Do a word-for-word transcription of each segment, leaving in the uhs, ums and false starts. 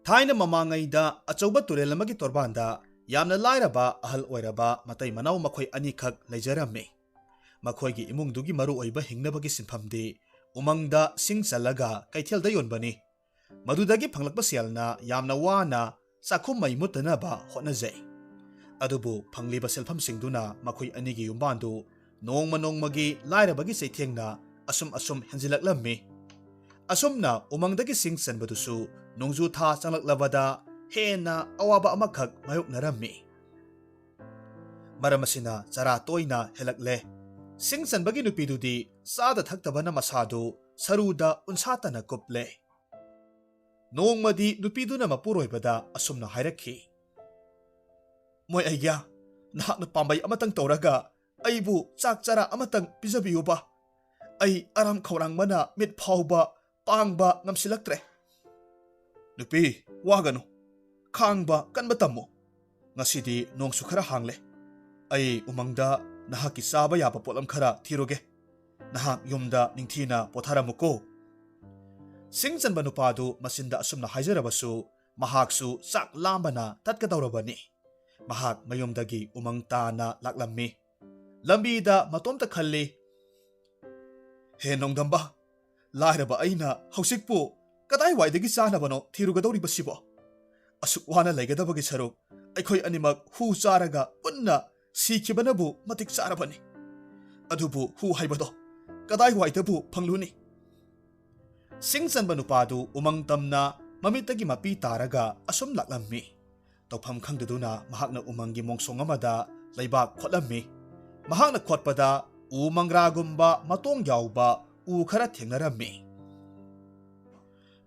ꯊꯥꯏꯅ ꯃꯃꯥꯡꯉꯩꯗ ꯑꯆꯧꯕ ꯇꯨꯔꯦꯜ ꯑꯃꯒꯤ ꯇꯣꯔꯕꯥꯟꯗ ꯌꯥꯝꯅ ꯂꯥꯏꯔꯕ ꯑꯍꯜ ꯑꯣꯏꯔꯕ ꯃꯇꯩ ꯃꯅꯥꯎ ꯃꯈꯣꯏ ꯑꯅꯤꯈꯛ ꯂꯩꯖꯔꯝꯃꯤ꯫ ꯃꯈꯣꯏꯒꯤ ꯏꯃꯨꯡꯗꯨꯒꯤ ꯃꯔꯨꯑꯣꯏꯕ ꯍꯤꯡꯅꯕꯒꯤ ꯁꯤꯟꯐꯝꯗꯤ ꯎꯃꯪꯗ ꯁꯤꯡ ꯆꯜꯂꯒ ꯀꯩꯊꯦꯜꯗ ꯌꯣꯟꯕꯅꯤ꯫ ꯃꯗꯨꯗꯒꯤ ꯐꯪꯂꯛꯄ ꯁꯦꯜꯅ ꯌꯥꯝꯅ ꯋꯥꯅ ꯆꯥꯛꯈꯨꯝ ꯃꯩ ꯃꯨꯠꯇꯅꯕ ꯍꯣꯠꯅꯖꯩ꯫ ꯑꯗꯨꯕꯨ ꯐꯪꯂꯤꯕ ꯁꯦꯜꯐꯝꯁꯤꯡꯗꯨꯅ ꯃꯈꯣꯏ ꯑꯅꯤꯒꯤ ꯌꯨꯝꯕꯥꯟꯗꯨ ꯅꯣꯡꯃ ꯅꯣꯡꯃꯒꯤ ꯂꯥꯏꯔꯕꯒꯤ ꯆꯩꯊꯦꯡꯅ ꯑꯁꯨꯝ ꯑꯁꯨꯝ ꯍꯦꯟꯖꯤꯜꯂꯛꯂꯝꯃꯤ꯫ ꯑꯁꯨꯝꯅ ꯎꯃꯪꯗꯒꯤ ꯁꯤꯡ ꯆꯟꯕꯗꯨꯁꯨ ꯅꯣꯡꯖꯨ ꯊꯥ ꯆꯪꯂꯛꯂꯕꯗ ꯍꯦꯟꯅ ꯑꯋꯥꯕ ꯑꯃꯈꯛ ꯃꯥꯌꯣꯛꯅꯔꯝꯃꯤ꯫ ꯃꯔꯝ ꯑꯁꯤꯅ ꯆꯔꯥ ꯇꯣꯏꯅ ꯍꯦꯜꯂꯛꯂꯦ꯫ ꯁꯤꯡ ꯆꯟꯕꯒꯤ ꯅꯨꯄꯤꯗꯨꯗꯤ ꯆꯥꯗ ꯊꯛꯇꯕꯅ ꯃꯁꯥꯗꯨ ꯁꯔꯨꯗ ꯎꯟꯁꯥꯇꯅ ꯀꯨꯞꯂꯦ꯫ ꯅꯣꯡꯃꯗꯤ ꯅꯨꯄꯤꯗꯨꯅ ꯃꯄꯨꯔꯣꯏꯕꯗ ꯑꯁꯨꯝꯅ ꯍꯥꯏꯔꯛꯈꯤ, "ꯃꯣꯏ ꯑꯩꯒ꯭ꯌꯥ, ꯅꯍꯥꯛꯅ ꯄꯥꯝꯕꯩ ꯑꯃꯇꯪ ꯇꯧꯔꯒ ꯑꯩꯕꯨ ꯆꯥꯛ ꯆꯔꯥ ꯑꯃꯇꯪ ꯄꯤꯖꯕꯤꯌꯨꯕ꯫ ꯑꯩ ꯑꯔꯥꯝ ꯈꯧꯔꯥꯡꯕꯅ ꯃꯤꯠ ꯐꯥꯎꯕ ꯄꯥꯡꯕ ꯉꯝꯁꯤꯜꯂꯛꯇ꯭ꯔꯦ꯫" "ꯅꯨꯄꯤ, ꯋꯥꯒꯅꯨ, ꯈꯥꯡꯕ ꯀꯟꯕ ꯇꯝꯃꯨ꯫ ꯉꯁꯤꯗꯤ ꯅꯣꯡꯁꯨ ꯈꯔ ꯍꯥꯡꯂꯦ꯫ ꯑꯩ ꯎꯃꯪꯗ ꯅꯍꯥꯛꯀꯤ ꯆꯥꯕ ꯌꯥꯕ ꯄꯣꯠꯂꯝ ꯈꯔ ꯊꯤꯔꯨꯒꯦ꯫ ꯅꯍꯥꯛ ꯌꯨꯝꯗ ꯅꯤꯡꯊꯤꯅ ꯄꯣꯊꯥꯔꯝꯃꯨꯀꯣ꯫" ꯁꯤꯡ ꯆꯟꯕ ꯅꯨꯄꯥꯗꯨ ꯃꯆꯤꯟꯗ ꯑꯁꯨꯝꯅ ꯍꯥꯏꯖꯔꯕꯁꯨ, ꯃꯍꯥꯛꯁꯨ ꯆꯥꯛ ꯂꯥꯝꯕꯅ ꯇꯠꯀꯗꯧꯔꯕꯅꯤ꯫ ꯃꯍꯥꯛ ꯃꯌꯨꯝꯗꯒꯤ ꯎꯃꯪ ꯇꯥꯅ ꯂꯥꯛꯂꯝꯃꯤ꯫ ꯂꯝꯕꯤꯗ ꯃꯇꯣꯝꯇ ꯈꯜꯂꯤ, "ꯍꯦ ꯅꯣꯡꯗꯝꯕ, ꯂꯥꯏꯔꯕ ꯑꯩꯅ ꯍꯧꯖꯤꯛꯄꯨ ꯀꯗꯥꯏꯋꯥꯏꯗꯒꯤ ꯆꯥꯅꯕꯅꯣ ꯊꯤꯔꯨꯒꯗꯧꯔꯤꯕꯁꯤꯕꯣ? ꯑꯁꯨꯛ ꯋꯥꯅ ꯂꯩꯒꯗꯕꯒꯤ ꯁꯔꯨꯛ ꯑꯩꯈꯣꯏ ꯑꯅꯤꯃꯛ ꯍꯨ ꯆꯥꯔꯒ ꯄꯨꯟꯅ ꯁꯤꯈꯤꯕꯅꯕꯨ ꯃꯇꯤꯛ ꯆꯥꯔꯕꯅꯤ꯫ ꯑꯗꯨꯕꯨ ꯍꯨ ꯍꯥꯏꯕꯗꯣ ꯀꯗꯥꯏꯋꯥꯏꯗꯕꯨ ꯐꯪꯂꯨꯅꯤ?" ꯁꯤꯡ ꯆꯟꯕ ꯅꯨꯄꯥꯗꯨ ꯎꯃꯪ ꯇꯝꯅ ꯃꯃꯤꯠꯇꯒꯤ ꯃꯄꯤ ꯇꯥꯔꯒ ꯑꯁꯨꯝ ꯂꯥꯛꯂꯝꯃꯤ꯫ ꯇꯧꯐꯝ ꯈꯪꯗꯗꯨꯅ ꯃꯍꯥꯛꯅ ꯎꯃꯪꯒꯤ ꯃꯣꯡꯁꯣꯡ ꯑꯃꯗ ꯂꯩꯕꯥꯛ ꯈꯣꯠꯂꯝꯃꯤ꯫ ꯃꯍꯥꯛꯅ ꯈꯣꯠꯄꯗ ꯎ ꯃꯪꯒ꯭ꯔꯥꯒꯨꯝꯕ ꯃꯇꯣꯡ ꯌꯥꯎꯕ ꯎ ꯈꯔ ꯊꯦꯡꯅꯔꯝꯃꯤ꯫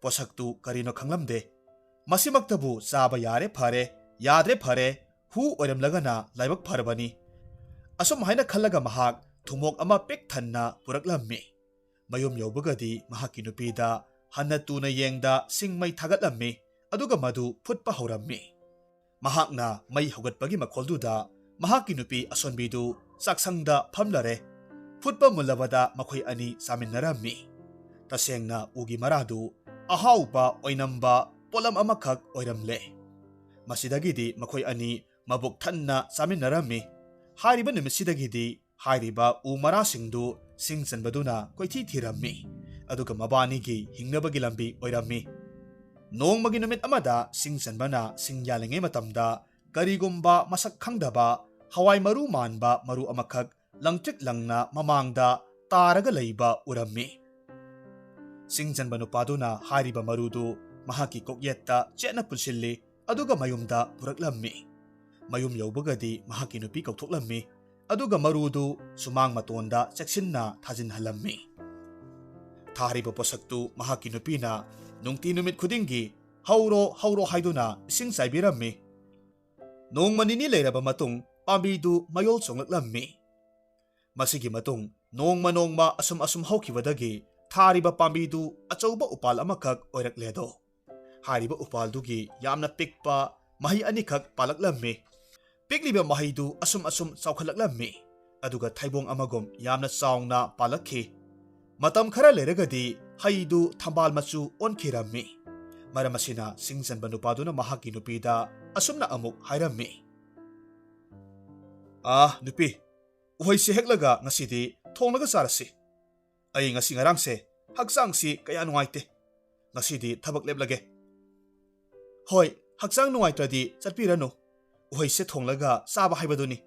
ꯄꯣꯠꯁꯛꯇꯨ ꯀꯔꯤꯅꯣ ꯈꯪꯂꯝꯗꯦ꯫ ꯃꯁꯤꯃꯛꯇꯕꯨ ꯆꯥꯕ ꯌꯥꯔꯦ ꯐꯔꯦ, ꯌꯥꯗ꯭ꯔꯦ ꯐꯔꯦ, ꯍꯨ ꯑꯣꯏꯔꯝꯂꯒꯅ ꯂꯥꯏꯕꯛ ꯐꯔꯕꯅꯤ꯫ ꯑꯁꯨꯝ ꯍꯥꯏꯅ ꯈꯜꯂꯒ ꯃꯍꯥꯛ ꯊꯨꯝꯃꯣꯛ ꯑꯃ ꯄꯤꯛ ꯊꯟꯅ ꯄꯨꯔꯛꯂꯝꯃꯤ꯫ ꯃꯌꯨꯝ ꯌꯧꯕꯒꯗꯤ ꯃꯍꯥꯛꯀꯤ ꯅꯨꯄꯤꯗ ꯍꯟꯅ ꯇꯨꯅ ꯌꯦꯡꯗ ꯁꯤꯡ ꯃꯩ ꯊꯥꯒꯠꯂꯝꯃꯤ, ꯑꯗꯨꯒ ꯃꯗꯨ ꯐꯨꯠꯄ ꯍꯧꯔꯝꯃꯤ꯫ ꯃꯍꯥꯛꯅ ꯃꯩ ꯍꯧꯒꯠꯄꯒꯤ ꯃꯈꯣꯜꯗꯨꯗ ꯃꯍꯥꯛꯀꯤ ꯅꯨꯄꯤ ꯑꯁꯣꯟꯕꯤꯗꯨ ꯆꯥꯛꯁꯪꯗ ꯐꯝꯂꯔꯦ꯫ ꯐꯨꯠꯄ ꯃꯨꯜꯂꯕꯗ ꯃꯈꯣꯏ ꯑꯅꯤ ꯆꯥꯃꯤꯟꯅꯔꯝꯃꯤ꯫ ꯇꯁꯦꯡꯅ ꯎꯒꯤ ꯃꯔꯥꯗꯨ ꯑꯍꯥꯎꯕ ꯑꯣꯏꯅꯝꯕ ꯄꯣꯠꯂꯝ ꯑꯃꯈꯛ ꯑꯣꯏꯔꯝꯂꯦ꯫ ꯃꯁꯤꯗꯒꯤꯗꯤ ꯃꯈꯣꯏ ꯑꯅꯤ ꯃꯕꯨꯛ ꯊꯟꯅ ꯆꯥꯃꯤꯟꯅꯔꯝꯃꯤ꯫ ꯍꯥꯏꯔꯤꯕ ꯅꯨꯃꯤꯠꯁꯤꯗꯒꯤꯗꯤ ꯍꯥꯏꯔꯤꯕ ꯎ ꯃꯔꯥꯁꯤꯡꯗꯨ ꯁꯤꯡ ꯆꯟꯕꯗꯨꯅ ꯀꯣꯏꯊꯤ ꯊꯤꯔꯝꯃꯤ, ꯑꯗꯨꯒ ꯃꯕꯥꯅꯤꯒꯤ ꯍꯤꯡꯅꯕꯒꯤ ꯂꯝꯕꯤ ꯑꯣꯏꯔꯝꯃꯤ꯫ ꯅꯣꯡꯃꯒꯤ ꯅꯨꯃꯤꯠ ꯑꯃꯗ ꯁꯤꯡ ꯆꯟꯕꯅ ꯁꯤꯡ ꯌꯥꯜꯂꯤꯉꯩ ꯃꯇꯝꯗ ꯀꯔꯤꯒꯨꯝꯕ ꯃꯁꯛ ꯈꯪꯗꯕ ꯍꯋꯥꯏ ꯃꯔꯨ ꯃꯥꯟꯕ ꯃꯔꯨ ꯑꯃꯈꯛ ꯂꯪꯇ꯭ꯔꯤꯛ ꯂꯪꯅ ꯃꯃꯥꯡꯗ ꯇꯥꯔꯒ ꯂꯩꯕ ꯎꯔꯝꯃꯤ꯫ ꯁꯤꯡ ꯆꯟꯕ ꯅꯨꯄꯥꯗꯨꯅ ꯍꯥꯏꯔꯤꯕ ꯃꯔꯨꯗꯨ ꯃꯍꯥꯛꯀꯤ ꯀꯣꯛꯌꯦꯠꯇ ꯆꯦꯠꯅ ꯄꯨꯟꯁꯤꯜꯂꯤ, ꯑꯗꯨꯒ ꯃꯌꯨꯝꯗ ꯄꯨꯔꯛꯂꯝꯃꯤ꯫ ꯃꯌꯨꯝ ꯌꯧꯕꯒꯗꯤ ꯃꯍꯥꯛꯀꯤ ꯅꯨꯄꯤ ꯀꯧꯊꯣꯛꯂꯝꯃꯤ, ꯑꯗꯨꯒ ꯃꯔꯨꯗꯨ ꯁꯨꯃꯥꯡ ꯃꯇꯣꯟꯗ ꯆꯦꯛꯁꯤꯟꯅ ꯊꯥꯖꯤꯟꯍꯜꯂꯝꯃꯤ꯫ ꯊꯥꯔꯤꯕ ꯄꯣꯠꯁꯛꯇꯨ ꯃꯍꯥꯛꯀꯤ ꯅꯨꯄꯤꯅ ꯅꯨꯡꯇꯤ ꯅꯨꯃꯤꯠ ꯈꯨꯗꯤꯡꯒꯤ "ꯍꯧꯔꯣ, ꯍꯧꯔꯣ" ꯍꯥꯏꯗꯨꯅ ꯏꯁꯤꯡ ꯆꯥꯏꯕꯤꯔꯝꯃꯤ꯫ ꯅꯣꯡꯃ ꯅꯤꯅꯤ ꯂꯩꯔꯕ ꯃꯇꯨꯡ ꯄꯥꯝꯕꯤꯗꯨ ꯃꯌꯣꯜ ꯆꯣꯡꯂꯛꯂꯝꯃꯤ꯫ ꯃꯁꯤꯒꯤ ꯃꯇꯨꯡ ꯅꯣꯡꯃ ꯅꯣꯡꯃ ꯑꯁꯨꯝ ꯑꯁꯨꯝ ꯍꯧꯈꯤꯕꯗꯒꯤ ꯊꯥꯔꯤꯕ ꯄꯥꯝꯕꯤꯗꯨ ꯑꯆꯧꯕ ꯎꯄꯥꯜ ꯑꯃꯈꯛ ꯑꯣꯏꯔꯛꯂꯦꯗꯣ꯫ ꯍꯥꯏꯔꯤꯕ ꯎꯄꯥꯜꯗꯨꯒꯤ ꯌꯥꯝꯅ ꯄꯤꯛꯄ ꯃꯍꯩ ꯑꯅꯤꯈꯛ ꯄꯥꯜꯂꯛꯂꯝꯃꯤ꯫ ꯄꯤꯛꯂꯤꯕ ꯃꯍꯩꯗꯨ ꯑꯁꯨꯝ ꯑꯁꯨꯝ ꯆꯥꯎꯈꯠꯂꯛꯂꯝꯃꯤ, ꯑꯗꯨꯒ ꯊꯩꯕꯣꯡ ꯑꯃꯒꯨꯝ ꯌꯥꯝꯅ ꯆꯥꯎꯅ ꯄꯥꯜꯂꯛꯈꯤ꯫ ꯃꯇꯝ ꯈꯔ ꯂꯩꯔꯒꯗꯤ ꯍꯩꯗꯨ ꯊꯝꯕꯥꯜ ꯃꯆꯨ ꯑꯣꯟꯈꯤꯔꯝꯃꯤ꯫ ꯃꯔꯝ ꯑꯁꯤꯅ ꯁꯤꯡ ꯆꯟꯕ ꯅꯨꯄꯥꯗꯨꯅ ꯃꯍꯥꯛꯀꯤ ꯅꯨꯄꯤꯗ ꯑꯁꯨꯝꯅ ꯑꯃꯨꯛ ꯍꯥꯏꯔꯝꯃꯤ, "ꯑꯥ, ꯅꯨꯄꯤ, ꯎꯍꯩꯁꯦ ꯍꯦꯛꯂꯒ ꯉꯁꯤꯗꯤ ꯊꯣꯡꯂꯒ ꯆꯥꯔꯁꯤ꯫ ꯑꯩ ꯉꯁꯤ ꯉꯔꯥꯡꯁꯦ ꯍꯛꯆꯥꯡꯁꯤ ꯀꯌꯥ ꯅꯨꯡꯉꯥꯏꯇꯦ꯫ ꯉꯁꯤꯗꯤ ꯊꯕꯛ ꯂꯦꯞꯂꯒꯦ꯫" "ꯍꯣꯏ, ꯍꯛꯆꯥꯡ ꯅꯨꯡꯉꯥꯏꯇ꯭ꯔꯗꯤ ꯆꯠꯄꯤꯔꯅꯨ꯫ ꯎꯍꯩꯁꯦ ꯊꯣꯡꯂꯒ ꯆꯥꯕ ꯍꯥꯏꯕꯗꯨꯅꯤ꯫"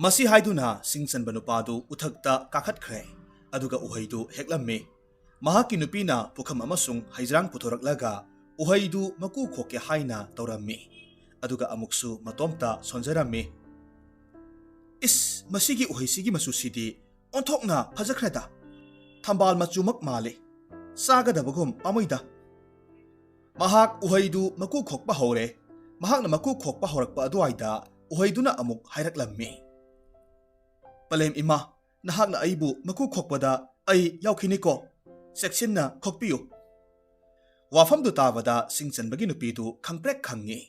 ꯃꯁꯤ ꯍꯥꯏꯗꯨꯅ ꯁꯤꯡ ꯆꯟꯕ ꯅꯨꯄꯥꯗꯨ ꯎꯊꯛꯇ ꯀꯥꯈꯠꯈ꯭ꯔꯦ, ꯑꯗꯨꯒ ꯎꯍꯩꯗꯨ ꯍꯦꯛꯂꯝꯃꯤ꯫ ꯃꯍꯥꯛꯀꯤ ꯅꯨꯄꯤꯅ ꯄꯨꯈꯝ ꯑꯃꯁꯨꯡ ꯍꯩꯖ꯭ꯔꯥꯡ ꯄꯨꯊꯣꯔꯛꯂꯒ ꯎꯍꯩꯗꯨ ꯃꯀꯨ ꯈꯣꯛꯀꯦ ꯍꯥꯏꯅ ꯇꯧꯔꯝꯃꯤ, ꯑꯗꯨꯒ ꯑꯃꯨꯛꯁꯨ ꯃꯇꯣꯝꯇ ꯁꯣꯟꯖꯔꯝꯃꯤ꯫ "ꯏꯁ, ꯃꯁꯤꯒꯤ ꯎꯍꯩꯁꯤꯒꯤ ꯃꯆꯨꯁꯤꯗꯤ ꯑꯣꯟꯊꯣꯛꯅ ꯐꯖꯈ꯭ꯔꯦꯗ꯫ ꯊꯝꯕꯥꯜ ꯃꯆꯨꯃꯛ ꯃꯥꯜꯂꯤ꯫ ꯆꯥꯒꯗꯕꯒꯨꯝ ꯄꯥꯝꯃꯨꯏꯗ꯫" ꯃꯍꯥꯛ ꯎꯍꯩꯗꯨ ꯃꯀꯨ ꯈꯣꯛꯄ ꯍꯧꯔꯦ꯫ ꯃꯍꯥꯛꯅ ꯃꯀꯨ ꯈꯣꯛꯄ ꯍꯧꯔꯛꯄ ꯑꯗꯨꯋꯥꯏꯗ ꯎꯍꯩꯗꯨꯅ ꯑꯃꯨꯛ ꯍꯥꯏꯔꯛꯂꯝꯃꯤ, "ꯄꯂꯦꯝ ꯏꯃꯥ, ꯅꯍꯥꯛꯅ ꯑꯩꯕꯨ ꯃꯀꯨ ꯈꯣꯛꯄꯗ ꯑꯩ ꯌꯥꯎꯈꯤꯅꯤꯀꯣ꯫ ꯆꯦꯛꯁꯤꯟꯅ ꯈꯣꯛꯄꯤꯌꯨ꯫" ꯋꯥꯐꯝꯗꯨ ꯇꯥꯕꯗ ꯁꯤꯡ ꯆꯟꯕꯒꯤ ꯅꯨꯄꯤꯗꯨ ꯈꯪꯄ꯭ꯔꯦꯛ ꯈꯪꯉꯤ꯫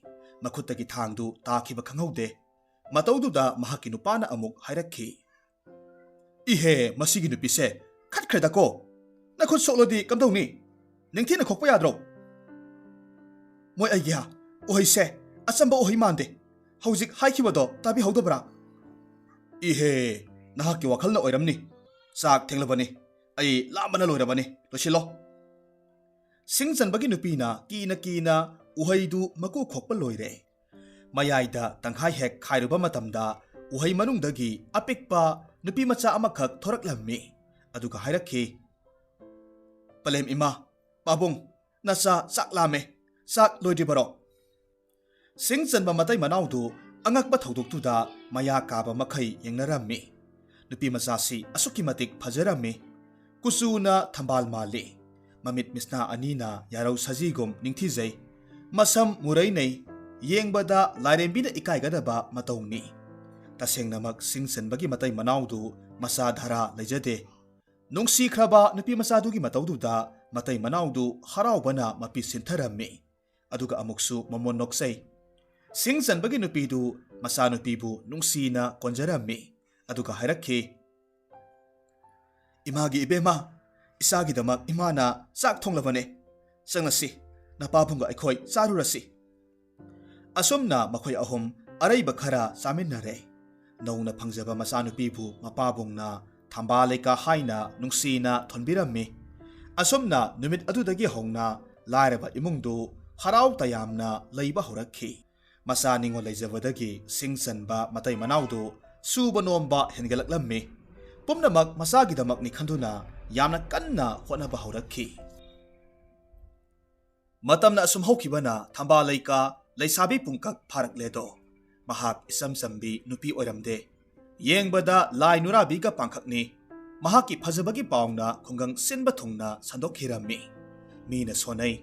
ꯃꯈꯨꯠꯇꯒꯤ ꯊꯥꯡꯗꯨ ꯇꯥꯈꯤꯕ ꯈꯪꯍꯧꯗꯦ꯫ ꯃꯇꯧꯗꯨꯗ ꯃꯍꯥꯛꯀꯤ ꯅꯨꯄꯥꯅ ꯑꯃꯨꯛ ꯍꯥꯏꯔꯛꯈꯤ, "ꯏꯍꯦ, ꯃꯁꯤꯒꯤ ꯅꯨꯄꯤꯁꯦ ꯈꯠꯈ꯭ꯔꯦꯗꯀꯣ꯫ ꯅꯈꯨꯠ ꯁꯣꯛꯂꯗꯤ ꯀꯝꯗꯧꯅꯤ? ꯅꯤꯡꯊꯤꯅ ꯈꯣꯛꯄ ꯌꯥꯗ꯭ꯔꯣ?" "ꯃꯣꯏ ꯑꯩꯒꯤ ꯍꯥ, ꯎꯍꯩꯁꯦ ꯑꯆꯝꯕ ꯎꯍꯩ ꯃꯥꯟꯗꯦ꯫ ꯍꯧꯖꯤꯛ ꯍꯥꯏꯈꯤꯕꯗꯣ ꯇꯥꯕꯤꯍꯧꯗꯕ꯭ꯔꯥ?" "ꯏꯍꯦ, ꯅꯍꯥꯛꯀꯤ ꯋꯥꯈꯜꯅ ꯑꯣꯏꯔꯝꯅꯤ꯫ ꯆꯥꯛ ꯊꯦꯡꯂꯕꯅꯤ꯫ ꯑꯩ ꯂꯥꯝꯕꯅ ꯂꯣꯏꯔꯕꯅꯤ꯫ ꯂꯣꯏꯁꯤꯜꯂꯣ꯫" ꯁꯤꯡ ꯆꯟꯕꯒꯤ ꯅꯨꯄꯤꯅ ꯀꯤꯅ ꯀꯤꯅ ꯎꯍꯩꯗꯨ ꯃꯀꯨ ꯈꯣꯛꯄ ꯂꯣꯏꯔꯦ꯫ ꯃꯌꯥꯏꯗ ꯇꯪꯈꯥꯏ ꯍꯦꯛ ꯈꯥꯏꯔꯨꯕ ꯃꯇꯝꯗ ꯎꯍꯩ ꯃꯅꯨꯡꯗꯒꯤ ꯑꯄꯤꯛꯄ ꯅꯨꯄꯤ ꯃꯆꯥ ꯑꯃꯈꯛ ꯊꯣꯔꯛꯂꯝꯃꯤ꯫ ꯑꯗꯨꯒ ꯍꯥꯏꯔꯛꯈꯤ, "ꯄꯂꯦꯝ ꯏꯃꯥ, ꯄꯥꯕꯨꯡ, ꯅꯆꯥ ꯆꯥꯛ ꯂꯥꯝꯃꯦ꯫ ꯆꯥꯛ ꯂꯣꯏꯗ꯭ꯔꯤꯕꯔꯣ?" ꯁꯤꯡ ꯆꯟꯕ ꯃꯇꯩ ꯃꯅꯥꯎꯗꯨ ꯑꯉꯛꯄ ꯊꯧꯗꯣꯛꯇꯨꯗ ꯃꯌꯥ ꯀꯥꯕ ꯃꯈꯩ ꯌꯦꯡꯅꯔꯝꯃꯤ꯫ ꯅꯨꯄꯤ ꯃꯆꯥꯁꯤ ꯑꯁꯨꯛꯀꯤ ꯃꯇꯤꯛ ꯐꯖꯔꯝꯃꯤ꯫ ꯀꯨꯆꯨꯅ ꯊꯝꯕꯥꯜ ꯃꯥꯜꯂꯤ꯫ ꯃꯃꯤꯠ ꯃꯤꯁꯅꯥ ꯑꯅꯤꯅ ꯌꯥꯔꯧ ꯁꯖꯤꯒꯨꯝ ꯅꯤꯡꯊꯤꯖꯩ꯫ ꯃꯁꯝ ꯃꯨꯔꯩꯅꯩ꯫ ꯌꯦꯡꯕꯗ ꯂꯥꯏꯔꯦꯝꯕꯤꯅ ꯏꯀꯥꯏꯒꯗꯕ ꯃꯇꯧꯅꯤ꯫ ꯇꯁꯦꯡꯅꯃꯛ ꯁꯤꯡ ꯆꯟꯕꯒꯤ ꯃꯇꯩ ꯃꯅꯥꯎꯗꯨ ꯃꯆꯥ ꯙꯔꯥ ꯂꯩꯖꯗꯦ꯫ ꯅꯨꯡꯁꯤꯈ꯭ꯔꯕ ꯅꯨꯄꯤ ꯃꯆꯥꯗꯨꯒꯤ ꯃꯇꯧꯗꯨꯗ ꯃꯇꯩ ꯃꯅꯥꯎꯗꯨ ꯍꯔꯥꯎꯕꯅ ꯃꯄꯤ ꯁꯤꯟꯊꯔꯝꯃꯤ꯫ ꯑꯗꯨꯒ ꯑꯃꯨꯛꯁꯨ ꯃꯃꯣꯟ ꯅꯣꯛꯆꯩ꯫ ꯁꯤꯡ ꯆꯟꯕꯒꯤ ꯅꯨꯄꯤꯗꯨ ꯃꯆꯥꯅꯨꯄꯤꯕꯨ ꯅꯨꯡꯁꯤꯅ ꯀꯣꯟꯖꯔꯝꯃꯤ꯫ ꯑꯗꯨꯒ ꯍꯥꯏꯔꯛꯈꯤ, "ꯏꯃꯥꯒꯤ ꯏꯕꯦꯝꯃ, ꯏꯆꯥꯒꯤꯗꯃꯛ ꯏꯃꯥꯅ ꯆꯥꯛ ꯊꯣꯡꯂꯕꯅꯦ꯫ ꯆꯪꯂꯁꯤ, ꯅꯄꯥꯕꯨꯡꯒ ꯑꯩꯈꯣꯏ ꯆꯥꯔꯨꯔꯁꯤ꯫" ꯑꯁꯨꯝꯅ ꯃꯈꯣꯏ ꯑꯍꯨꯝ ꯑꯔꯩꯕ ꯈꯔ ꯆꯥꯃꯤꯟꯅꯔꯦ꯫ ꯅꯧꯅ ꯐꯪꯖꯕ ꯃꯆꯥꯅꯨꯄꯤꯕꯨ ꯃꯄꯥꯕꯨꯡꯅ ꯊꯝꯕꯥꯜ ꯂꯩꯀꯥ ꯍꯥꯏꯅ ꯅꯨꯡꯁꯤꯅ ꯊꯣꯟꯕꯤꯔꯝꯃꯤ꯫ ꯑꯁꯨꯝꯅ ꯅꯨꯃꯤꯠ ꯑꯗꯨꯗꯒꯤ ꯍꯧꯅ ꯂꯥꯏꯔꯕ ꯏꯃꯨꯡꯗꯨ ꯍꯔꯥꯎ ꯇꯌꯥꯝꯅ ꯂꯩꯕ ꯍꯧꯔꯛꯈꯤ꯫ ꯃꯆꯥ ꯅꯤꯉꯣꯜ ꯂꯩꯖꯕꯗꯒꯤ ꯁꯤꯡ ꯆꯟꯕ ꯃꯇꯩ ꯃꯅꯥꯎꯗꯨ ꯁꯨꯕ ꯅꯣꯝꯕ ꯍꯦꯟꯒꯠꯂꯛꯂꯝꯃꯤ꯫ ꯄꯨꯝꯅꯃꯛ ꯃꯆꯥꯒꯤꯗꯃꯛꯅꯤ ꯈꯟꯗꯨꯅ ꯌꯥꯝꯅ ꯀꯟꯅ ꯍꯣꯠꯅꯕ ꯍꯧꯔꯛꯈꯤ꯫ ꯃꯇꯝꯅ ꯑꯁꯨꯝ ꯍꯧꯈꯤꯕꯅ ꯊꯝꯕꯥꯜ ꯂꯩꯀꯥ ꯂꯩꯁꯥꯕꯤ ꯄꯨꯡꯀꯛ ꯐꯥꯔꯛꯂꯦꯗꯣ꯫ ꯃꯍꯥꯛ ꯏꯆꯝ ꯆꯝꯕꯤ ꯅꯨꯄꯤ ꯑꯣꯏꯔꯝꯗꯦ꯫ ꯌꯦꯡꯕꯗ ꯂꯥꯏ ꯅꯨꯔꯥꯕꯤꯒ ꯄꯥꯡꯈꯛꯅꯤ꯫ ꯃꯍꯥꯛꯀꯤ ꯐꯖꯕꯒꯤ ꯄꯥꯎꯅ ꯈꯨꯡꯒꯪ ꯁꯤꯟꯕ ꯊꯨꯡꯅ ꯁꯟꯗꯣꯛꯈꯤꯔꯝꯃꯤ꯫ ꯃꯤꯅ ꯁꯣꯟꯅꯩ꯫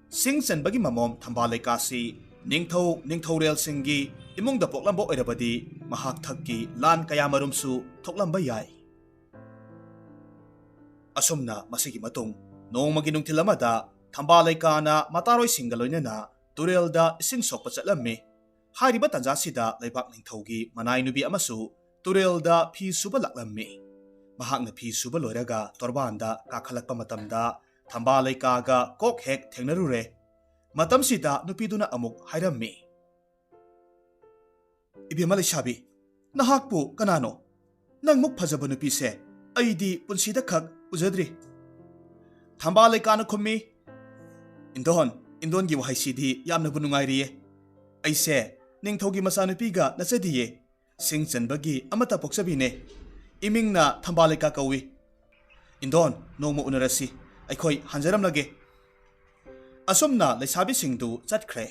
ꯁꯤꯡ ꯆꯟꯕꯒꯤ ꯃꯃꯣꯝ ꯊꯝꯕꯥꯜ ꯂꯩꯀꯥꯁꯤ ꯅꯤꯡꯊꯧ ꯅꯤꯡꯊꯧꯔꯦꯜꯁꯤꯡꯒꯤ ꯏꯃꯨꯡꯗ ꯄꯣꯛꯂꯝꯕ ꯑꯣꯏꯔꯕꯗꯤ ꯃꯍꯥꯛ ꯊꯛꯀꯤ ꯂꯥꯟ ꯀꯌꯥꯃꯔꯨꯝꯁꯨ ꯊꯣꯛꯂꯝꯕ ꯌꯥꯏ꯫ ꯑꯁꯨꯝꯅ ꯃꯁꯤꯒꯤ ꯃꯇꯨꯡ ꯅꯣꯡꯃꯒꯤ ꯅꯨꯡꯊꯤꯜ ꯑꯃꯗ ꯊꯝꯕꯥꯜ ꯂꯩꯀꯥꯅ ꯃꯇꯥꯔꯣꯏꯁꯤꯡꯒ ꯂꯣꯏꯅꯅ ꯇꯨꯔꯦꯜꯗ ꯏꯁꯤꯡ ꯁꯣꯛꯄ ꯆꯠꯂꯝꯃꯤ꯫ ꯍꯥꯏꯔꯤꯕ ꯇꯥꯟꯖꯥꯁꯤꯗ ꯂꯩꯕꯥꯛ ꯅꯤꯡꯊꯧꯒꯤ ꯃꯅꯥꯏ ꯅꯨꯄꯤ ꯑꯃꯁꯨ ꯇꯨꯔꯦꯜꯗ ꯐꯤ ꯁꯨꯕ ꯂꯥꯛꯂꯝꯃꯤ꯫ ꯃꯍꯥꯛꯅ ꯐꯤ ꯁꯨꯕ ꯂꯣꯏꯔꯒ ꯇꯣꯔꯕꯥꯟꯗ ꯀꯥꯈꯠꯂꯛꯄ ꯃꯇꯝꯗ ꯊꯝꯕꯥꯜ ꯂꯩꯀꯥꯒ ꯀꯣꯛ ꯍꯦꯛ ꯊꯦꯡꯅꯔꯨꯔꯦ꯫ ꯃꯇꯝꯁꯤꯗ ꯅꯨꯄꯤꯗꯨꯅ ꯑꯃꯨꯛ ꯍꯥꯏꯔꯝꯃꯤ, "ꯏꯕꯦꯝꯃ ꯂꯩꯁꯥꯕꯤ, ꯅꯍꯥꯛꯄꯨ ꯀꯅꯥꯅꯣ? ꯅꯪꯃꯨꯛ ꯐꯖꯕ ꯅꯨꯄꯤꯁꯦ ꯑꯩꯗꯤ ꯄꯨꯟꯁꯤꯗ ꯈꯛ ꯎꯖꯗ꯭ꯔꯤ꯫" ꯊꯝꯕꯥꯜ ꯂꯩꯀꯥꯅ ꯈꯨꯝꯃꯤ, "ꯏꯟꯗꯣꯟ, ꯏꯟꯗꯣꯟꯒꯤ ꯋꯥꯍꯩꯁꯤꯗꯤ ꯌꯥꯝꯅꯕꯨ ꯅꯨꯡꯉꯥꯏꯔꯤꯌꯦ꯫ ꯑꯩꯁꯦ ꯅꯤꯡꯊꯧꯒꯤ ꯃꯆꯥꯅꯨꯄꯤꯒ ꯅꯠꯆꯗꯤꯌꯦ꯫ ꯁꯤꯡ ꯆꯟꯕꯒꯤ ꯑꯃꯠꯇ ꯄꯣꯛꯆꯕꯤꯅꯦ꯫ ꯏꯃꯤꯡꯅ ꯊꯝꯕꯥꯜ ꯂꯩꯀꯥ ꯀꯧꯏ꯫ ꯏꯟꯗꯣꯟ, ꯅꯣꯡꯃ ꯎꯅꯔꯁꯤ꯫ ꯑꯩꯈꯣꯏ ꯍꯟꯖꯔꯝꯂꯒꯦ꯫" ꯑꯁꯨꯝꯅ ꯂꯩꯁꯥꯕꯤꯁꯤꯡꯗꯨ ꯆꯠꯈ꯭ꯔꯦ꯫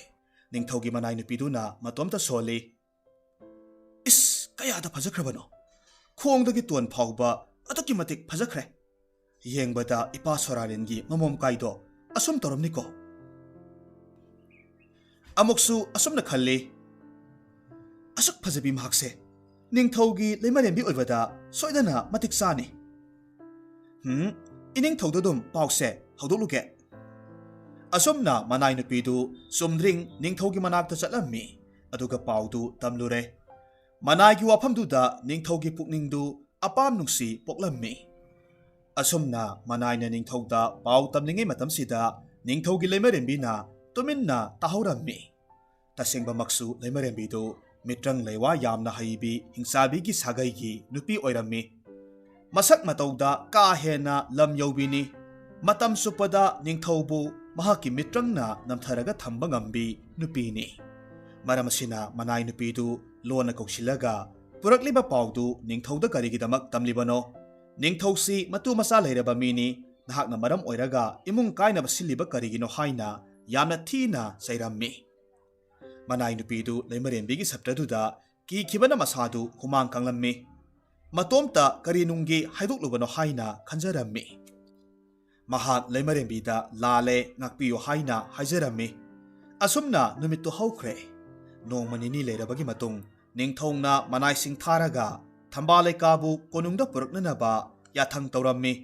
ꯅꯤꯡꯊꯧꯒꯤ ꯃꯅꯥꯏ ꯅꯨꯄꯤꯗꯨꯅ ꯃꯇꯣꯝꯇ ꯁꯣꯜꯂꯤ꯫ "ꯏꯁ, ꯀꯌꯥꯗ ꯐꯖꯈ꯭ꯔꯕꯅꯣ! ꯈꯣꯡꯗꯒꯤ ꯇꯣꯟ ꯐꯥꯎꯕ ꯑꯗꯨꯛꯀꯤ ꯃꯇꯤꯛ ꯐꯖꯈ꯭ꯔꯦ꯫ ꯌꯦꯡꯕꯗ ꯏꯄꯥ ꯁꯣꯔꯥꯔꯦꯟꯒꯤ ꯃꯃꯣꯝ ꯀꯥꯏꯗꯣ ꯑꯁꯨꯝ ꯇꯧꯔꯝꯅꯤꯀꯣ꯫" ꯑꯃꯨꯛꯁꯨ ꯑꯁꯨꯝꯅ ꯈꯜꯂꯤ, "ꯑꯁꯨꯛ ꯐꯖꯕꯤ ꯃꯍꯥꯛꯁꯦ ꯅꯤꯡꯊꯧꯒꯤ ꯂꯩꯃꯔꯦꯝꯕꯤ ꯑꯣꯏꯕꯗ ꯁꯣꯏꯗꯅ ꯃꯇꯤꯛ ꯆꯥꯅꯤ꯫ ꯍꯝ, ꯏꯅꯤꯡꯊꯧꯗ ꯑꯗꯨꯝ ꯄꯥꯎꯁꯦ ꯍꯧꯗꯣꯛꯂꯨꯒꯦ꯫" ꯑꯁꯨꯝꯅ ꯃꯅꯥꯏ ꯅꯨꯄꯤꯗꯨ ꯆꯨꯝꯗ꯭ꯔꯤꯡ ꯅꯤꯡꯊꯧꯒꯤ ꯃꯅꯥꯛꯇ ꯆꯠꯂꯝꯃꯤ꯫ ꯑꯗꯨꯒ ꯄꯥꯎꯗꯨ ꯇꯝꯂꯨꯔꯦ꯫ ꯃꯅꯥꯏꯒꯤ ꯋꯥꯐꯝꯗꯨꯗ ꯅꯤꯡꯊꯧꯒꯤ ꯄꯨꯛꯅꯤꯡꯗꯨ ꯑꯄꯥꯝ ꯅꯨꯡꯁꯤ ꯄꯣꯛꯂꯝꯃꯤ꯫ ꯑꯁꯨꯝꯅ ꯃꯅꯥꯏꯅ ꯅꯤꯡꯊꯧꯗ ꯄꯥꯎ ꯇꯝꯂꯤꯉꯩ ꯃꯇꯝꯁꯤꯗ ꯅꯤꯡꯊꯧꯒꯤ ꯂꯩꯃꯔꯦꯝꯕꯤꯅ ꯇꯨꯃꯤꯟꯅ ꯇꯥꯍꯧꯔꯝꯃꯤ꯫ ꯇꯁꯦꯡꯕꯃꯛꯁꯨ ꯂꯩꯃꯔꯦꯝꯕꯤꯗꯨ ꯃꯤꯇ꯭ꯔꯪ ꯂꯩꯋꯥ ꯌꯥꯝꯅ ꯍꯩꯕꯤ ꯍꯤꯡꯆꯥꯕꯤꯒꯤ ꯁꯥꯒꯩꯒꯤ ꯅꯨꯄꯤ ꯑꯣꯏꯔꯝꯃꯤ꯫ ꯃꯁꯛ ꯃꯇꯧꯗ ꯀꯥ ꯍꯦꯟꯅ ꯂꯝ ꯌꯧꯕꯤꯅꯤ꯫ ꯃꯇꯝ ꯆꯨꯞꯄꯗ ꯅꯤꯡꯊꯧꯕꯨ ꯃꯍꯥꯛꯀꯤ ꯃꯤꯇ꯭ꯔꯪꯅ ꯅꯝꯊꯔꯒ ꯊꯝꯕ ꯉꯝꯕꯤ ꯅꯨꯄꯤꯅꯤ꯫ ꯃꯔꯝ ꯑꯁꯤꯅ ꯃꯅꯥꯏ ꯅꯨꯄꯤꯗꯨ ꯂꯣꯟꯅ ꯀꯧꯁꯤꯜꯂꯒ, "ꯄꯨꯔꯛꯂꯤꯕ ꯄꯥꯎꯗꯨ ꯅꯤꯡꯊꯧꯗ ꯀꯔꯤꯒꯤꯗꯃꯛ ꯇꯝꯂꯤꯕꯅꯣ? ꯅꯤꯡꯊꯧꯁꯤ ꯃꯇꯨ ꯃꯆꯥ ꯂꯩꯔꯕ ꯃꯤꯅꯤ, ꯅꯍꯥꯛꯅ ꯃꯔꯝ ꯑꯣꯏꯔꯒ ꯏꯃꯨꯡ ꯀꯥꯏꯅꯕ ꯁꯤꯜꯂꯤꯕ ꯀꯔꯤꯒꯤꯅꯣ?" ꯍꯥꯏꯅ ꯌꯥꯝꯅ ꯊꯤꯅ ꯆꯩꯔꯝꯃꯤ꯫ ꯃꯅꯥꯏ ꯅꯨꯄꯤꯗꯨ ꯂꯩꯃꯔꯦꯝꯕꯤꯒꯤ ꯁꯞꯇ꯭ꯔꯗꯨꯗ ꯀꯤꯈꯤꯕꯅ ꯃꯁꯥꯗꯨ ꯍꯨꯃꯥꯡ ꯀꯪꯂꯝꯃꯤ꯫ ꯃꯇꯣꯝꯇ ꯀꯔꯤ ꯅꯨꯡꯒꯤ ꯍꯥꯏꯗꯣꯛꯂꯨꯕꯅꯣ ꯍꯥꯏꯅ ꯈꯟꯖꯔꯝꯃꯤ꯫ ꯃꯍꯥꯛ ꯂꯩꯃꯔꯦꯝꯕꯤꯗ "ꯂꯥꯜꯂꯦ, ꯉꯥꯛꯄꯤꯌꯨ" ꯍꯥꯏꯅ ꯍꯥꯏꯖꯔꯝꯃꯤ꯫ ꯑꯁꯨꯝꯅ ꯅꯨꯃꯤꯠꯇꯨ ꯍꯧꯈ꯭ꯔꯦ꯫ ꯅꯣꯡꯃ ꯅꯤꯅꯤ ꯂꯩꯔꯕꯒꯤ ꯃꯇꯨꯡ ꯅꯤꯡꯊꯧꯅ ꯃꯅꯥꯏꯁꯤꯡ ꯊꯥꯔꯒ ꯊꯝꯕꯥꯜ ꯂꯩꯀꯥꯕꯨ ꯀꯣꯅꯨꯡꯗ ꯄꯨꯔꯛꯅꯅꯕ ꯌꯥꯊꯪ ꯇꯧꯔꯝꯃꯤ꯫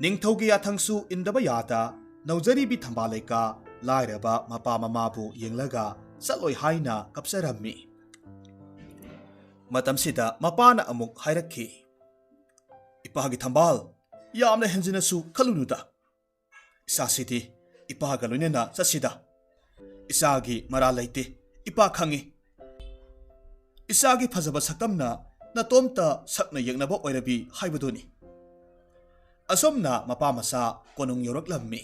ꯅꯤꯡꯊꯧꯒꯤ ꯌꯥꯊꯪꯁꯨ ꯏꯟꯗꯕ ꯌꯥꯗ ꯅꯧꯖꯔꯤꯕꯤ ꯊꯝꯕꯥꯜ ꯂꯩꯀꯥ ꯂꯥꯏꯔꯕ ꯃꯄꯥ ꯃꯃꯥꯕꯨ ꯌꯦꯡꯂꯒ ꯆꯠꯂꯣꯏ ꯍꯥꯏꯅ ꯀꯞꯆꯔꯝꯃꯤ꯫ ꯃꯇꯝꯁꯤꯗ ꯃꯄꯥꯅ ꯑꯃꯨꯛ ꯍꯥꯏꯔꯛꯈꯤ, "ꯏꯄꯥꯒꯤ ꯊꯝꯕꯥꯜ, ꯌꯥꯝꯅ ꯍꯦꯟꯖꯤꯟꯅꯁꯨ ꯈꯜꯂꯨꯅꯨꯗ꯫ ꯏꯆꯥꯁꯤꯗꯤ ꯏꯄꯥꯒ ꯂꯣꯏꯅꯅ ꯆꯠꯁꯤꯗ꯫ ꯏꯆꯥꯒꯤ ꯃꯔꯥꯜ ꯂꯩꯇꯦ, ꯏꯄꯥ ꯈꯪꯉꯤ꯫ ꯏꯆꯥꯒꯤ ꯐꯖꯕ ꯁꯛꯇꯝꯅ ꯅꯇꯣꯝꯇ ꯁꯛꯅ ꯌꯦꯛꯅꯕ ꯑꯣꯏꯔꯕꯤ ꯍꯥꯏꯕꯗꯨꯅꯤ"꯫ ꯑꯁꯨꯝꯅ ꯃꯄꯥ ꯃꯆꯥ ꯀꯣꯅꯨꯡ ꯌꯧꯔꯛꯂꯝꯃꯤ꯫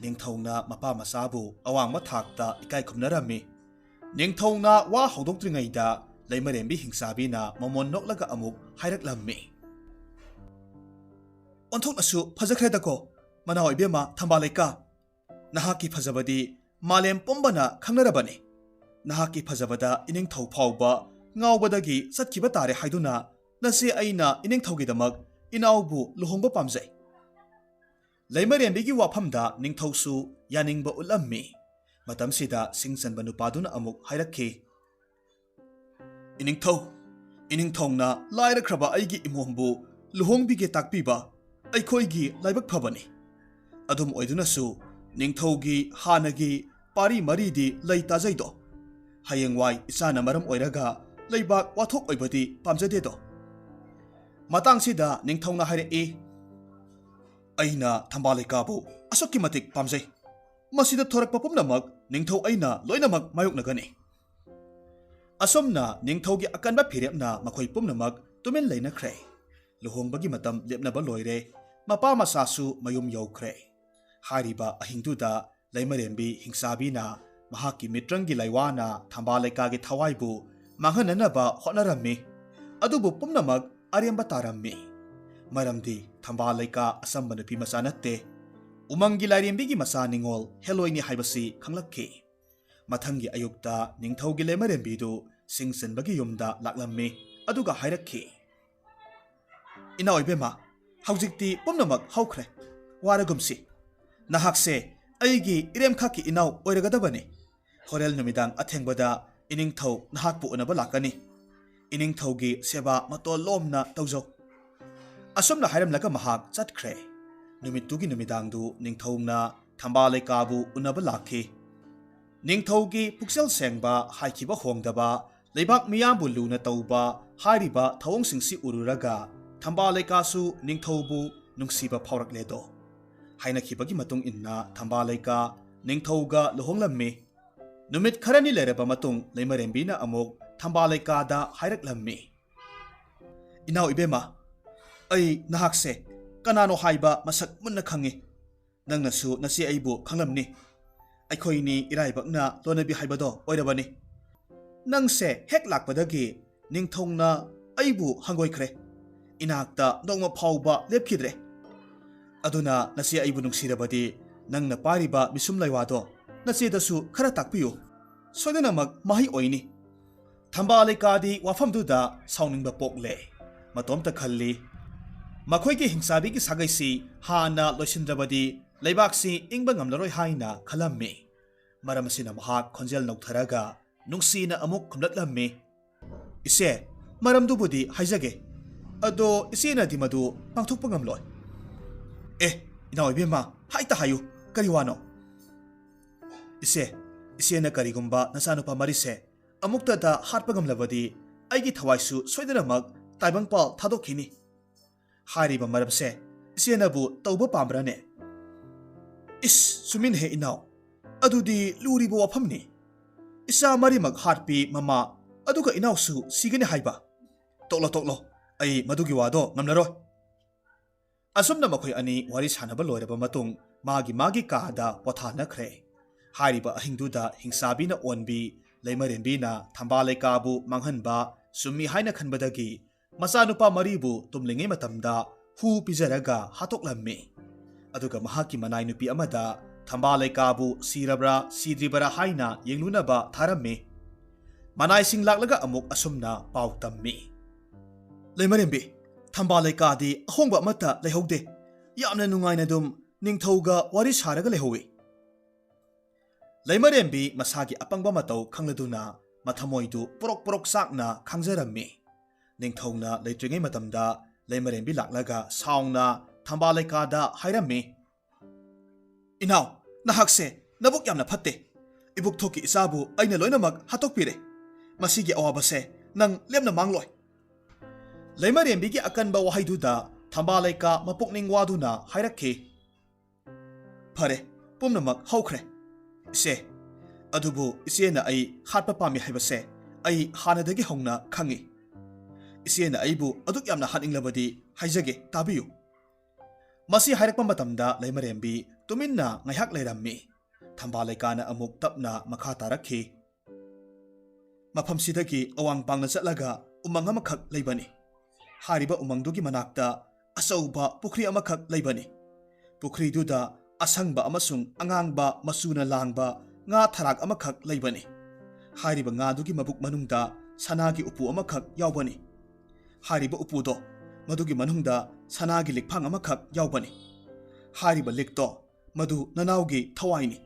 ꯅꯤꯡꯊꯧꯅ ꯃꯄꯥ ꯃꯆꯥꯕꯨ ꯑꯋꯥꯡꯕ ꯊꯥꯛꯇ ꯏꯀꯥꯏ ꯈꯨꯝꯅꯔꯝꯃꯤ꯫ ꯅꯤꯡꯊꯧꯅ ꯋꯥ ꯍꯧꯗꯣꯛꯇ꯭ꯔꯤꯉꯩꯗ ꯂꯩꯃꯔꯦꯝꯕꯤ ꯍꯤꯡꯆꯥꯕꯤꯅ ꯃꯃꯣꯟ ꯅꯣꯛꯂꯒ ꯑꯃꯨꯛ ꯍꯥꯏꯔꯛꯂꯝꯃꯤ꯫ "ꯑꯣꯟꯊꯣꯛꯅꯁꯨ ꯐꯖꯈ꯭ꯔꯦꯗꯀꯣ, ꯃꯅꯥꯎ ꯏꯕꯦꯝꯃ ꯊꯝꯕꯥꯜ ꯂꯩꯀꯥ꯫ ꯅꯍꯥꯛꯀꯤ ꯐꯖꯕꯗꯤ ꯃꯥꯂꯦꯝ ꯄꯨꯝꯕꯅ ꯈꯪꯅꯔꯕꯅꯤ꯫ ꯅꯍꯥꯛꯀꯤ ꯐꯖꯕꯗ ꯏꯅꯤꯡꯊꯧ ꯐꯥꯎꯕ ꯉꯥꯎꯕꯗꯒꯤ ꯆꯠꯈꯤꯕ ꯇꯥꯔꯦ ꯍꯥꯏꯗꯨꯅ ꯅꯆꯦ ꯑꯩꯅ ꯏꯅꯤꯡꯊꯧꯒꯤꯗꯃꯛ ꯏꯅꯥꯎꯕꯨ ꯂꯨꯍꯣꯡꯕ ꯄꯥꯝꯖꯩ"꯫ ꯂꯩꯃꯔꯦꯝꯕꯤꯒꯤ ꯋꯥꯐꯝꯗ ꯅꯤꯡꯊꯧꯁꯨ ꯌꯥꯅꯤꯡꯕ ꯎꯠꯂꯝꯃꯤ꯫ ꯃꯇꯝꯁꯤꯗ ꯁꯤꯡ ꯆꯟꯕ ꯅꯨꯄꯥꯗꯨꯅ ꯑꯃꯨꯛ ꯍꯥꯏꯔꯛꯈꯤ, "ꯏꯅꯤꯡꯊꯧ, ꯏꯅꯤꯡꯊꯧꯅ ꯂꯥꯏꯔꯈ꯭ꯔꯕ ꯑꯩꯒꯤ ꯏꯃꯣꯝꯕꯨ ꯂꯨꯍꯣꯡꯕꯤꯒꯦ ꯇꯥꯛꯄꯤꯕ ꯑꯩꯈꯣꯏꯒꯤ ꯂꯥꯏꯕꯛ ꯐꯕꯅꯤ꯫ ꯑꯗꯨꯝ ꯑꯣꯏꯗꯨꯅꯁꯨ ꯅꯤꯡꯊꯧꯒꯤ ꯍꯥꯟꯅꯒꯤ ꯄꯥꯔꯤ ꯃꯔꯤꯗꯤ ꯂꯩ ꯇꯥꯖꯩꯗꯣ꯫ ꯍꯌꯦꯡꯋꯥꯏ ꯏꯆꯥꯅ ꯃꯔꯝ ꯑꯣꯏꯔꯒ ꯂꯩꯕꯥꯛ ꯋꯥꯊꯣꯛ ꯑꯣꯏꯕꯗꯤ ꯄꯥꯝꯖꯗꯦꯗꯣ"꯫ ꯃꯇꯥꯡꯁꯤꯗ ꯅꯤꯡꯊꯧꯅ ꯍꯥꯏꯔꯛꯏ, "ꯑꯩꯅ ꯊꯝꯕꯥꯜ ꯂꯩꯀꯥꯕꯨ ꯑꯁꯨꯛꯀꯤ ꯃꯇꯤꯛ ꯄꯥꯝꯖꯩ꯫ ꯃꯁꯤꯗ ꯊꯣꯔꯛꯄ ꯄꯨꯝꯅꯃꯛ ꯅꯤꯡꯊꯧ ꯑꯩꯅ ꯂꯣꯏꯅꯃꯛ ꯃꯥꯌꯣꯛꯅꯒꯅꯤ"꯫ ꯑꯁꯨꯝꯅ ꯅꯤꯡꯊꯧꯒꯤ ꯑꯀꯟꯕ ꯐꯤꯔꯦꯞꯅ ꯃꯈꯣꯏ ꯄꯨꯝꯅꯃꯛ ꯇꯨꯃꯤꯟ ꯂꯩꯅꯈ꯭ꯔꯦ꯫ ꯂꯨꯍꯣꯡꯕꯒꯤ ꯃꯇꯝ ꯂꯦꯞꯅꯕ ꯂꯣꯏꯔꯦ꯫ ꯃꯄꯥ ꯃꯆꯥꯁꯨ ꯃꯌꯨꯝ ꯌꯧꯈ꯭ꯔꯦ꯫ ꯍꯥꯏꯔꯤꯕ ꯑꯍꯤꯡꯗꯨꯗ ꯂꯩꯃꯔꯦꯝꯕꯤ ꯍꯤꯡꯆꯥꯕꯤꯅ ꯃꯍꯥꯛꯀꯤ ꯃꯤꯇ꯭ꯔꯪꯒꯤ ꯂꯩꯋꯥꯅ ꯊꯝꯕꯥꯜ ꯂꯩꯀꯥꯒꯤ ꯊꯋꯥꯏꯕꯨ ꯃꯥꯡꯍꯟꯅꯅꯕ ꯍꯣꯠꯅꯔꯝꯃꯤ꯫ ꯑꯗꯨꯕꯨ ꯄꯨꯝꯅꯃꯛ ꯑꯔꯦꯝꯕ ꯇꯥꯔꯝꯃꯤ꯫ ꯃꯔꯝꯗꯤ ꯊꯝꯕꯥꯜ ꯂꯩꯀꯥ ꯑꯆꯝꯕ ꯅꯨꯄꯤ ꯃꯆꯥ ꯅꯠꯇꯦ꯫ ꯎꯃꯪꯒꯤ ꯂꯥꯏꯔꯦꯝꯕꯤꯒꯤ ꯃꯆꯥ ꯅꯤꯉꯣꯜ ꯍꯦꯂꯣꯏꯅꯤ ꯍꯥꯏꯕꯁꯤ ꯈꯪꯂꯛꯈꯤ꯫ ꯃꯊꯪꯒꯤ ꯑꯌꯨꯛꯇ ꯅꯤꯡꯊꯧꯒꯤ ꯂꯩꯃꯔꯦꯝꯕꯤꯗꯨ ꯁꯤꯡ ꯆꯟꯕꯒꯤ ꯌꯨꯝꯗ ꯂꯥꯛꯂꯝꯃꯤ꯫ ꯑꯗꯨꯒ ꯍꯥꯏꯔꯛꯈꯤ, "ꯏꯅꯥꯎ ꯏꯕꯦꯝꯃ, ꯍꯧꯖꯤꯛꯇꯤ ꯄꯨꯝꯅꯃꯛ ꯍꯧꯈ꯭ꯔꯦ꯫ ꯋꯥꯔꯒꯨꯝꯁꯤ꯫ ꯅꯍꯥꯛꯁꯦ ꯑꯩꯒꯤ ꯏꯔꯦꯝꯈꯥꯛꯀꯤ ꯏꯅꯥꯎ ꯑꯣꯏꯔꯒꯗꯕꯅꯤ꯫ ꯍꯣꯔꯦꯟ ꯅꯨꯃꯤꯗꯥꯡ ꯑꯊꯦꯡꯕꯗ ꯏꯅꯤꯡꯊꯧ ꯅꯍꯥꯛꯄꯨ ꯎꯅꯕ ꯂꯥꯛꯀꯅꯤ꯫ ꯏꯅꯤꯡꯊꯧꯒꯤ ꯁꯦꯕꯥ ꯃꯇꯣꯜ ꯂꯣꯝꯅ ꯇꯧꯖꯧ"꯫ ꯑꯁꯨꯝꯅ ꯍꯥꯏꯔꯝꯂꯒ ꯃꯍꯥꯛ ꯆꯠꯈ꯭ꯔꯦ꯫ ꯅꯨꯃꯤꯠꯇꯨꯒꯤ ꯅꯨꯃꯤꯗꯥꯡꯗꯨ ꯅꯤꯡꯊꯧꯅ ꯊꯝꯕꯥꯜ ꯂꯩꯀꯥꯕꯨ ꯎꯅꯕ ꯂꯥꯛꯈꯤ꯫ ꯅꯤꯡꯊꯧꯒꯤ ꯄꯨꯛꯆꯦꯜ ꯁꯦꯡꯕ, ꯍꯥꯏꯈꯤꯕ ꯍꯣꯡꯗꯕ, ꯂꯩꯕꯥꯛ ꯃꯤꯌꯥꯝꯕꯨ ꯂꯨꯅ ꯇꯧꯕ ꯍꯥꯏꯔꯤꯕ ꯊꯧꯑꯣꯡꯁꯤꯡꯁꯤ ꯎꯔꯨꯔꯒ ꯊꯝꯕꯥꯜ ꯂꯩꯀꯥꯁꯨ ꯅꯤꯡꯊꯧꯕꯨ ꯅꯨꯡꯁꯤꯕ ꯐꯥꯎꯔꯛꯂꯦꯗꯣ꯫ ꯍꯥꯏꯅꯈꯤꯕꯒꯤ ꯃꯇꯨꯡ ꯏꯟꯅ ꯊꯝꯕꯥꯜ ꯂꯩꯀꯥ ꯅꯤꯡꯊꯧꯒ ꯂꯨꯍꯣꯡꯂꯝꯃꯤ꯫ ꯅꯨꯃꯤꯠ ꯈꯔꯅꯤ ꯂꯩꯔꯕ ꯃꯇꯨꯡ ꯂꯩꯃꯔꯦꯝꯕꯤꯅ ꯑꯃꯨꯛ ꯊꯝꯕꯥꯜ ꯂꯩꯀꯥꯗ ꯍꯥꯏꯔꯛꯂꯝꯃꯤ, "ꯏꯅꯥꯎ ꯏꯕꯦꯝꯃ, ꯑꯩ ꯅꯍꯥꯛꯁꯦ ꯀꯅꯥꯅꯣ ꯍꯥꯏꯕ ꯃꯁꯛ ꯃꯨꯟꯅ ꯈꯪꯉꯤ꯫ ꯅꯪꯅꯁꯨ ꯅꯆꯦ ꯑꯩꯕꯨ ꯈꯪꯂꯝꯅꯤ꯫ ꯑꯩꯈꯣꯏꯅꯤ ꯏꯔꯥꯏꯕꯛꯅ ꯂꯣꯟꯅꯕꯤ ꯍꯥꯏꯕꯗꯣ ꯑꯣꯏꯔꯕꯅꯤ꯫ ꯅꯪꯁꯦ ꯍꯦꯛ ꯂꯥꯛꯄꯗꯒꯤ ꯅꯤꯡꯊꯧꯅ ꯑꯩꯕꯨ ꯍꯪꯒꯣꯏꯈ꯭ꯔꯦ꯫ ꯏꯅꯥꯛꯇ ꯅꯣꯡꯃ ꯐꯥꯎꯕ ꯂꯦꯞꯈꯤꯗ꯭ꯔꯦ꯫ ꯑꯗꯨꯅ ꯅꯆꯦ ꯑꯩꯕꯨ ꯅꯨꯡꯁꯤꯔꯕꯗꯤ ꯅꯪꯅ ꯄꯥꯏꯔꯤꯕ ꯃꯤꯁꯨꯝ ꯂꯩꯋꯥꯗꯣ ꯅꯆꯦꯗꯁꯨ ꯈꯔ ꯇꯥꯛꯄꯤꯌꯨ꯫ ꯁꯣꯏꯗꯅꯃꯛ ꯃꯍꯩ ꯑꯣꯏꯅꯤ꯫" ꯊꯝꯕꯥꯜ ꯂꯩꯀꯥꯗꯤ ꯋꯥꯐꯝꯗꯨꯗ ꯁꯥꯎꯅꯤꯡꯕ ꯄꯣꯛꯂꯦ꯫ ꯃꯇꯣꯝꯇ ꯈꯜꯂꯤ, "ꯃꯈꯣꯏꯒꯤ ꯍꯤꯡꯆꯥꯕꯤꯒꯤ ꯁꯥꯒꯩꯁꯤ ꯍꯥꯟꯅ ꯂꯣꯏꯁꯤꯟꯗ꯭ꯔꯕꯗꯤ ꯂꯩꯕꯥꯛꯁꯤ ꯏꯪꯕ ꯉꯝꯂꯔꯣꯏ" ꯍꯥꯏꯅ ꯈꯜꯂꯝꯃꯤ꯫ ꯃꯔꯝ ꯑꯁꯤꯅ ꯃꯍꯥꯛ ꯈꯣꯟꯖꯦꯜ ꯅꯧꯊꯔꯒ ꯅꯨꯡꯁꯤꯅ ꯑꯃꯨꯛ ꯈꯨꯝꯂꯛꯂꯝꯃꯤ, "ꯏꯆꯦ, ꯃꯔꯝꯗꯨꯕꯨꯗꯤ ꯍꯥꯏꯖꯒꯦ꯫ ꯑꯗꯣ ꯏꯆꯦꯅꯗꯤ ꯃꯗꯨ ꯄꯥꯡꯊꯣꯛꯄ ꯉꯝꯂꯣꯏ꯫" "ꯑꯦ, ꯏꯅꯥꯎ ꯏꯕꯦꯝꯃ, ꯍꯥꯏꯇ ꯍꯥꯏꯌꯨ, ꯀꯔꯤ ꯋꯥꯅꯣ?" "ꯏꯆꯦ, ꯏꯆꯦꯅ ꯀꯔꯤꯒꯨꯝꯕ ꯅꯆꯥꯅꯨꯄꯥ ꯃꯔꯤꯁꯦ ꯑꯃꯨꯛꯇꯗ ꯍꯥꯠꯄ ꯉꯝꯂꯕꯗꯤ ꯑꯩꯒꯤ ꯊꯋꯥꯏꯁꯨ ꯁꯣꯏꯗꯅꯃꯛ ꯇꯥꯏꯕꯪꯄꯥꯜ ꯊꯥꯗꯣꯛꯈꯤꯅꯤ꯫ ꯍꯥꯏꯔꯤꯕ ꯃꯔꯝꯁꯦ ꯏꯆꯦꯅꯕꯨ ꯇꯧꯕ ꯄꯥꯝꯕ꯭ꯔꯥꯅꯦ?" "ꯏꯁ, ꯆꯨꯝꯃꯤꯅꯦꯍꯦ ꯏꯅꯥꯎ, ꯑꯗꯨꯗꯤ ꯂꯨꯔꯤꯕ ꯋꯥꯐꯝꯅꯤ꯫ ꯏꯆꯥ ꯃꯔꯤꯃꯛ ꯍꯥꯠꯄꯤ ꯃꯃꯥ, ꯑꯗꯨꯒ ꯏꯅꯥꯎꯁꯨ ꯁꯤꯒꯅꯤ ꯍꯥꯏꯕ? ꯇꯣꯛꯂꯣ, ꯇꯣꯛꯂꯣ, ꯑꯩ ꯃꯗꯨꯒꯤ ꯋꯥꯗꯣ ꯉꯝꯂꯔꯣꯏ꯫" ꯑꯁꯨꯝꯅ ꯃꯈꯣꯏ ꯑꯅꯤ ꯋꯥꯔꯤ ꯁꯥꯟꯅꯕ ꯂꯣꯏꯔꯕ ꯃꯇꯨꯡ ꯃꯥꯒꯤ ꯃꯥꯒꯤ ꯀꯥꯗ ꯄꯣꯊꯥꯅꯈ꯭ꯔꯦ꯫ ꯍꯥꯏꯔꯤꯕ ꯑꯍꯤꯡꯗꯨꯗ ꯍꯤꯡꯆꯥꯕꯤꯅ ꯑꯣꯟꯕꯤ ꯂꯩꯃꯔꯦꯝꯕꯤꯅ ꯊꯝꯕꯥꯜ ꯂꯩꯀꯥꯕꯨ ꯃꯥꯡꯍꯟꯕ ꯆꯨꯝꯃꯤ ꯍꯥꯏꯅ ꯈꯟꯕꯗꯒꯤ ꯃꯆꯥꯅꯨꯄꯥ ꯃꯔꯤꯕꯨ ꯇꯨꯝꯂꯤꯉꯩ ꯃꯇꯝꯗ ꯍꯨ ꯄꯤꯖꯔꯒ ꯍꯥꯠꯇꯣꯛꯂꯝꯃꯤ꯫ ꯑꯗꯨꯒ ꯃꯍꯥꯛꯀꯤ ꯃꯅꯥꯏ ꯅꯨꯄꯤ ꯑꯃꯗ ꯊꯝꯕꯥꯜ ꯂꯩꯀꯥꯕꯨ ꯁꯤꯔꯕ꯭ꯔꯥ ꯁꯤꯗ꯭ꯔꯤꯕ꯭ꯔꯥ ꯍꯥꯏꯅ ꯌꯦꯡꯂꯨꯅꯕ ꯊꯥꯔꯝꯃꯤ꯫ ꯃꯅꯥꯏꯁꯤꯡ ꯂꯥꯛꯂꯒ ꯑꯃꯨꯛ ꯑꯁꯨꯝꯅ ꯄꯥꯎ ꯇꯝꯃꯤ, "ꯂꯩꯃꯔꯦꯝꯕꯤ, ꯊꯝꯕꯥꯜ ꯂꯩꯀꯥꯗꯤ ꯑꯍꯣꯡꯕ ꯑꯃꯠꯇ ꯂꯩꯍꯧꯗꯦ꯫ ꯌꯥꯝꯅ ꯅꯨꯡꯉꯥꯏꯅ ꯑꯗꯨꯝ ꯅꯤꯡꯊꯧꯒ ꯋꯥꯔꯤ ꯁꯥꯔꯒ ꯂꯩꯍꯧꯏ꯫" ꯂꯩꯃꯔꯦꯝꯕꯤ ꯃꯁꯥꯒꯤ ꯑꯄꯪꯕ ꯃꯇꯧ ꯈꯪꯂꯗꯨꯅ ꯃꯊꯃꯣꯏꯗꯨ ꯄꯣꯔꯣꯛ ꯄꯣꯔꯣꯛ ꯆꯥꯛꯅ ꯈꯥꯡꯖꯔꯝꯃꯤ꯫ ꯅꯤꯡꯊꯧꯅ ꯂꯩꯇ꯭ꯔꯤꯉꯩ ꯃꯇꯝꯗ ꯂꯩꯃꯔꯦꯝꯕꯤ ꯂꯥꯛꯂꯒ ꯁꯥꯎꯅ ꯊꯝꯕꯥꯜ ꯂꯩꯀꯥꯗ ꯍꯥꯏꯔꯝꯃꯤ, "ꯏꯅꯥꯎ, ꯅꯍꯥꯛꯁꯦ ꯅꯕꯨꯛ ꯌꯥꯝꯅ ꯐꯠꯇꯦ꯫ ꯏꯕꯨꯛꯊꯣꯛꯀꯤ ꯏꯆꯥꯕꯨ ꯑꯩꯅ ꯂꯣꯏꯅꯃꯛ ꯍꯥꯠꯇꯣꯛꯄꯤꯔꯦ꯫ ꯃꯁꯤꯒꯤ ꯑꯋꯥꯕꯁꯦ ꯅꯪ ꯂꯦꯝꯅ ꯃꯥꯡꯂꯣꯏ꯫" ꯂꯩꯃꯔꯦꯝꯕꯤꯒꯤ ꯑꯀꯟꯕ ꯋꯥꯍꯩꯗꯨꯗ ꯊꯝꯕꯥꯜ ꯂꯩꯀꯥ ꯃꯄꯨꯛꯅꯤꯡ ꯋꯥꯗꯨꯅ ꯍꯥꯏꯔꯛꯈꯤ, "ꯐꯔꯦ, ꯄꯨꯝꯅꯃꯛ ꯍꯧꯈ꯭ꯔꯦ, ꯏꯆꯦ꯫ ꯑꯗꯨꯕꯨ ꯏꯆꯦꯅ ꯑꯩ ꯍꯥꯠꯄ ꯄꯥꯝꯃꯤ ꯍꯥꯏꯕꯁꯦ ꯑꯩ ꯍꯥꯟꯅꯗꯒꯤ ꯍꯧꯅ ꯈꯪꯏ꯫ ꯏꯆꯦꯅ ꯑꯩꯕꯨ ꯑꯗꯨꯛ ꯌꯥꯝꯅ ꯍꯥꯠꯅꯤꯡꯂꯕꯗꯤ ꯍꯥꯏꯖꯒꯦ, ꯇꯥꯕꯤꯌꯨ꯫" ꯃꯁꯤ ꯍꯥꯏꯔꯛꯄ ꯃꯇꯝꯗ ꯂꯩꯃꯔꯦꯝꯕꯤ ꯇꯨꯃꯤꯟꯅ ꯉꯥꯏꯍꯥꯛ ꯂꯩꯔꯝꯃꯤ꯫ ꯊꯝꯕꯥꯜ ꯂꯩꯀꯥꯅ ꯑꯃꯨꯛ ꯇꯞꯅ ꯃꯈꯥ ꯇꯥꯔꯛꯈꯤ, "ꯃꯐꯝꯁꯤꯗꯒꯤ ꯑꯋꯥꯡ ꯄꯥꯡꯅ ꯆꯠꯂꯒ ꯎꯃꯪ ꯑꯃꯈꯛ ꯂꯩꯕꯅꯤ꯫ ꯍꯥꯏꯔꯤꯕ ꯎꯃꯪꯗꯨꯒꯤ ꯃꯅꯥꯛꯇ ꯑꯆꯧꯕ ꯄꯨꯈ꯭ꯔꯤ ꯑꯃꯈꯛ ꯂꯩꯕꯅꯤ꯫ ꯄꯨꯈ꯭ꯔꯤꯗꯨꯗ ꯑꯁꯪꯕ ꯑꯃꯁꯨꯡ ꯑꯉꯥꯡꯕ ꯃꯆꯨꯅ ꯂꯥꯡꯕ ꯉꯥ ꯊꯔꯥꯛ ꯑꯃꯈꯛ ꯂꯩꯕꯅꯤ꯫ ꯍꯥꯏꯔꯤꯕ ꯉꯥꯗꯨꯒꯤ ꯃꯕꯨꯛ ꯃꯅꯨꯡꯗ ꯁꯅꯥꯒꯤ ꯎꯄꯨ ꯑꯃꯈꯛ ꯌꯥꯎꯕꯅꯤ꯫ ꯍꯥꯏꯔꯤꯕ ꯎꯄꯨꯗꯣ, ꯃꯗꯨꯒꯤ ꯃꯅꯨꯡꯗ ꯁꯅꯥꯒꯤ ꯂꯤꯛꯐꯥꯡ ꯑꯃꯈꯛ ꯌꯥꯎꯕꯅꯤ꯫ ꯍꯥꯏꯔꯤꯕ ꯂꯤꯛꯇꯣ, ꯃꯗꯨ ꯅꯅꯥꯎꯒꯤ ꯊꯋꯥꯏꯅꯤ꯫"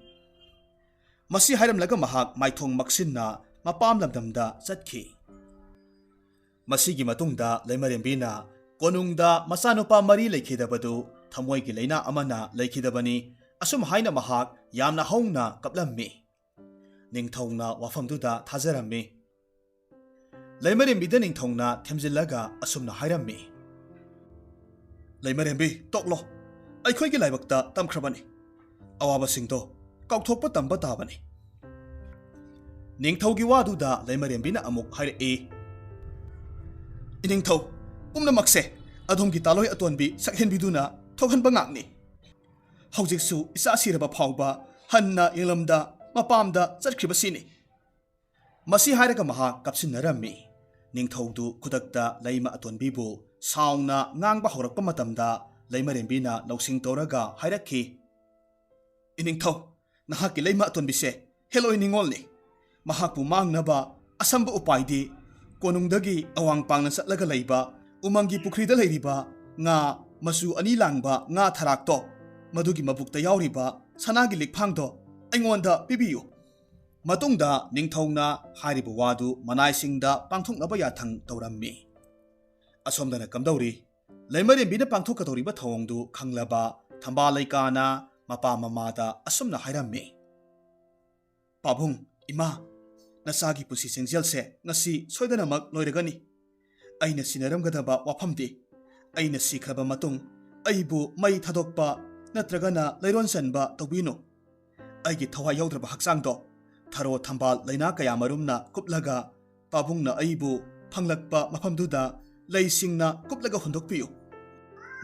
ꯃꯁꯤ ꯍꯥꯏꯔꯝꯂꯒ ꯃꯍꯥꯛ ꯃꯥꯏꯊꯣꯡ ꯃꯛꯁꯤꯟꯅ ꯃꯄꯥꯝ ꯂꯝꯗꯝꯗ ꯆꯠꯈꯤ꯫ ꯃꯁꯤꯒꯤ ꯃꯇꯨꯡꯗ ꯂꯩꯃꯔꯦꯝꯕꯤꯅ ꯀꯣꯅꯨꯡꯗ ꯃꯆꯥꯅꯨꯄꯥ ꯃꯔꯤ ꯂꯩꯈꯤꯗꯕꯗꯨ ꯊꯃꯣꯏꯒꯤ ꯂꯥꯏꯅꯥ ꯑꯃꯅ ꯂꯩꯈꯤꯗꯕꯅꯤ꯫ ꯑꯁꯨꯝ ꯍꯥꯏꯅ ꯃꯍꯥꯛ ꯌꯥꯝꯅ ꯍꯧꯅ ꯀꯞꯂꯝꯃꯤ꯫ ꯅꯤꯡꯊꯧꯅ ꯋꯥꯐꯝꯗꯨꯗ ꯊꯥꯖꯔꯝꯃꯤ꯫ ꯂꯩꯃꯔꯦꯝꯕꯤꯗ ꯅꯤꯡꯊꯧꯅ ꯊꯦꯝꯖꯤꯜꯂꯒ ꯑꯁꯨꯝꯅ ꯍꯥꯏꯔꯝꯃꯤ, "ꯂꯩꯃꯔꯦꯝꯕꯤ, ꯇꯣꯛꯂꯣ꯫ ꯑꯩꯈꯣꯏꯒꯤ ꯂꯥꯏꯕꯛꯇ ꯇꯝꯈ꯭ꯔꯕꯅꯤ꯫ ꯑꯋꯥꯕꯁꯤꯡꯗꯣ ꯀꯥꯎꯊꯣꯛꯄ ꯇꯝꯕ ꯇꯥꯕꯅꯤ꯫" ꯅꯤꯡꯊꯧꯒꯤ ꯋꯥꯗꯨꯗ ꯂꯩꯃꯔꯦꯝꯕꯤꯅ ꯑꯃꯨꯛ ꯍꯥꯏꯔꯛꯏ, "ꯏꯅꯤꯡꯊꯧ, ꯄꯨꯝꯅꯃꯛꯁꯦ ꯑꯗꯣꯝꯒꯤ ꯇꯥꯂꯣꯏ ꯑꯇꯣꯟꯕꯤ ꯁꯛꯍꯦꯟꯕꯤꯗꯨꯅ ꯊꯣꯛꯍꯟꯕ ꯉꯥꯛꯅꯤ꯫ ꯍꯧꯖꯤꯛꯁꯨ ꯏꯆꯥ ꯁꯤꯔꯕ ꯐꯥꯎꯕ ꯍꯟꯅ ꯌꯦꯡꯂꯝꯗ ꯃꯄꯥꯝꯗ ꯆꯠꯈ꯭ꯔꯤꯕꯁꯤꯅꯤ꯫" ꯃꯁꯤ ꯍꯥꯏꯔꯒ ꯃꯍꯥꯛ ꯀꯞꯁꯤꯟꯅꯔꯝꯃꯤ꯫ ꯅꯤꯡꯊꯧꯗꯨ ꯈꯨꯗꯛꯇ ꯂꯩꯃ ꯑꯇꯣꯟꯕꯤꯕꯨ ꯁꯥꯎꯅ ꯉꯥꯡꯕ ꯍꯧꯔꯛꯄ ꯃꯇꯝꯗ ꯂꯩꯃꯔꯦꯝꯕꯤꯅ ꯂꯧꯁꯤꯡ ꯇꯧꯔꯒ ꯍꯥꯏꯔꯛꯈꯤ, "ꯏꯅꯤꯡꯊꯧ, ꯅꯍꯥꯛꯀꯤ ꯂꯩꯃ ꯑꯇꯣꯟꯕꯤꯁꯦ ꯍꯦꯂꯣꯏ ꯅꯤꯉꯣꯜꯅꯤ꯫ ꯃꯍꯥꯛꯄꯨ ꯃꯥꯡꯅꯕ ꯑꯁꯝꯕ ꯎꯄꯥꯏꯗꯤ ꯀꯣꯅꯨꯡꯗꯒꯤ ꯑꯋꯥꯡ ꯄꯥꯡꯅ ꯆꯠꯂꯒ ꯂꯩꯕ ꯎꯃꯪꯒꯤ ꯄꯨꯈ꯭ꯔꯤꯗ ꯂꯩꯔꯤꯕ ꯉꯥ ꯃꯆꯨ ꯑꯅꯤ ꯂꯥꯡꯕ ꯉꯥ ꯊꯔꯥꯛꯇꯣ, ꯃꯗꯨꯒꯤ ꯃꯕꯨꯛꯇ ꯌꯥꯎꯔꯤꯕ ꯁꯅꯥꯒꯤ ꯂꯤꯛꯐꯥꯡꯗꯣ ꯑꯩꯉꯣꯟꯗ ꯄꯤꯕꯤꯌꯨ꯫" ꯃꯇꯨꯡꯗ ꯅꯤꯡꯊꯧꯅ ꯍꯥꯏꯔꯤꯕ ꯋꯥꯗꯨ ꯃꯅꯥꯏꯁꯤꯡꯗ ꯄꯥꯡꯊꯣꯛꯅꯕ ꯌꯥꯊꯪ ꯇꯧꯔꯝꯃꯤ꯫ ꯑꯁꯣꯝꯗꯅ ꯀꯝꯗꯧꯔꯤ? ꯂꯩꯃꯔꯦꯝꯕꯤꯅ ꯄꯥꯡꯊꯣꯛꯀꯗꯧꯔꯤꯕ ꯊꯧꯑꯣꯡꯗꯨ ꯈꯪꯂꯕ ꯊꯝꯕꯥꯜ ꯂꯩꯀꯥꯅ ꯃꯄꯥ ꯃꯃꯥꯗ ꯑꯁꯨꯝꯅ ꯍꯥꯏꯔꯝꯃꯤ, "ꯄꯥꯕꯨꯡ, ꯏꯃꯥ, ꯅꯆꯥꯒꯤ ꯄꯨꯟꯁꯤ ꯆꯦꯡꯖꯦꯜꯁꯦ ꯉꯁꯤ ꯁꯣꯏꯗꯅꯃꯛ ꯂꯣꯏꯔꯒꯅꯤ꯫ ꯑꯩꯅ ꯁꯤꯟꯅꯔꯝꯒꯗꯕ ꯋꯥꯐꯝꯗꯤ, ꯑꯩꯅ ꯁꯤꯈ꯭ꯔꯕ ꯃꯇꯨꯡ ꯑꯩꯕꯨ ꯃꯩ ꯊꯥꯗꯣꯛꯄ ꯅꯠꯇ꯭ꯔꯒꯅ ꯂꯩꯔꯣꯟ ꯆꯟꯕ ꯇꯧꯕꯤꯅꯨ꯫ ꯑꯩꯒꯤ ꯊꯋꯥꯏ ꯌꯥꯎꯗ꯭ꯔꯕ ꯍꯛꯆꯥꯡꯗꯣ ꯊꯔꯣ ꯊꯝꯕꯥꯜ ꯂꯩꯅꯥ ꯀꯌꯥ ꯃꯔꯨꯝꯅ ꯀꯨꯞꯂꯒ ꯄꯥꯕꯨꯡꯅ ꯑꯩꯕꯨ ꯐꯪꯂꯛꯄ ꯃꯐꯝꯗꯨꯗ ꯂꯩꯁꯤꯡꯅ ꯀꯨꯞꯂꯒ ꯍꯨꯟꯗꯣꯛꯄꯤꯌꯨ꯫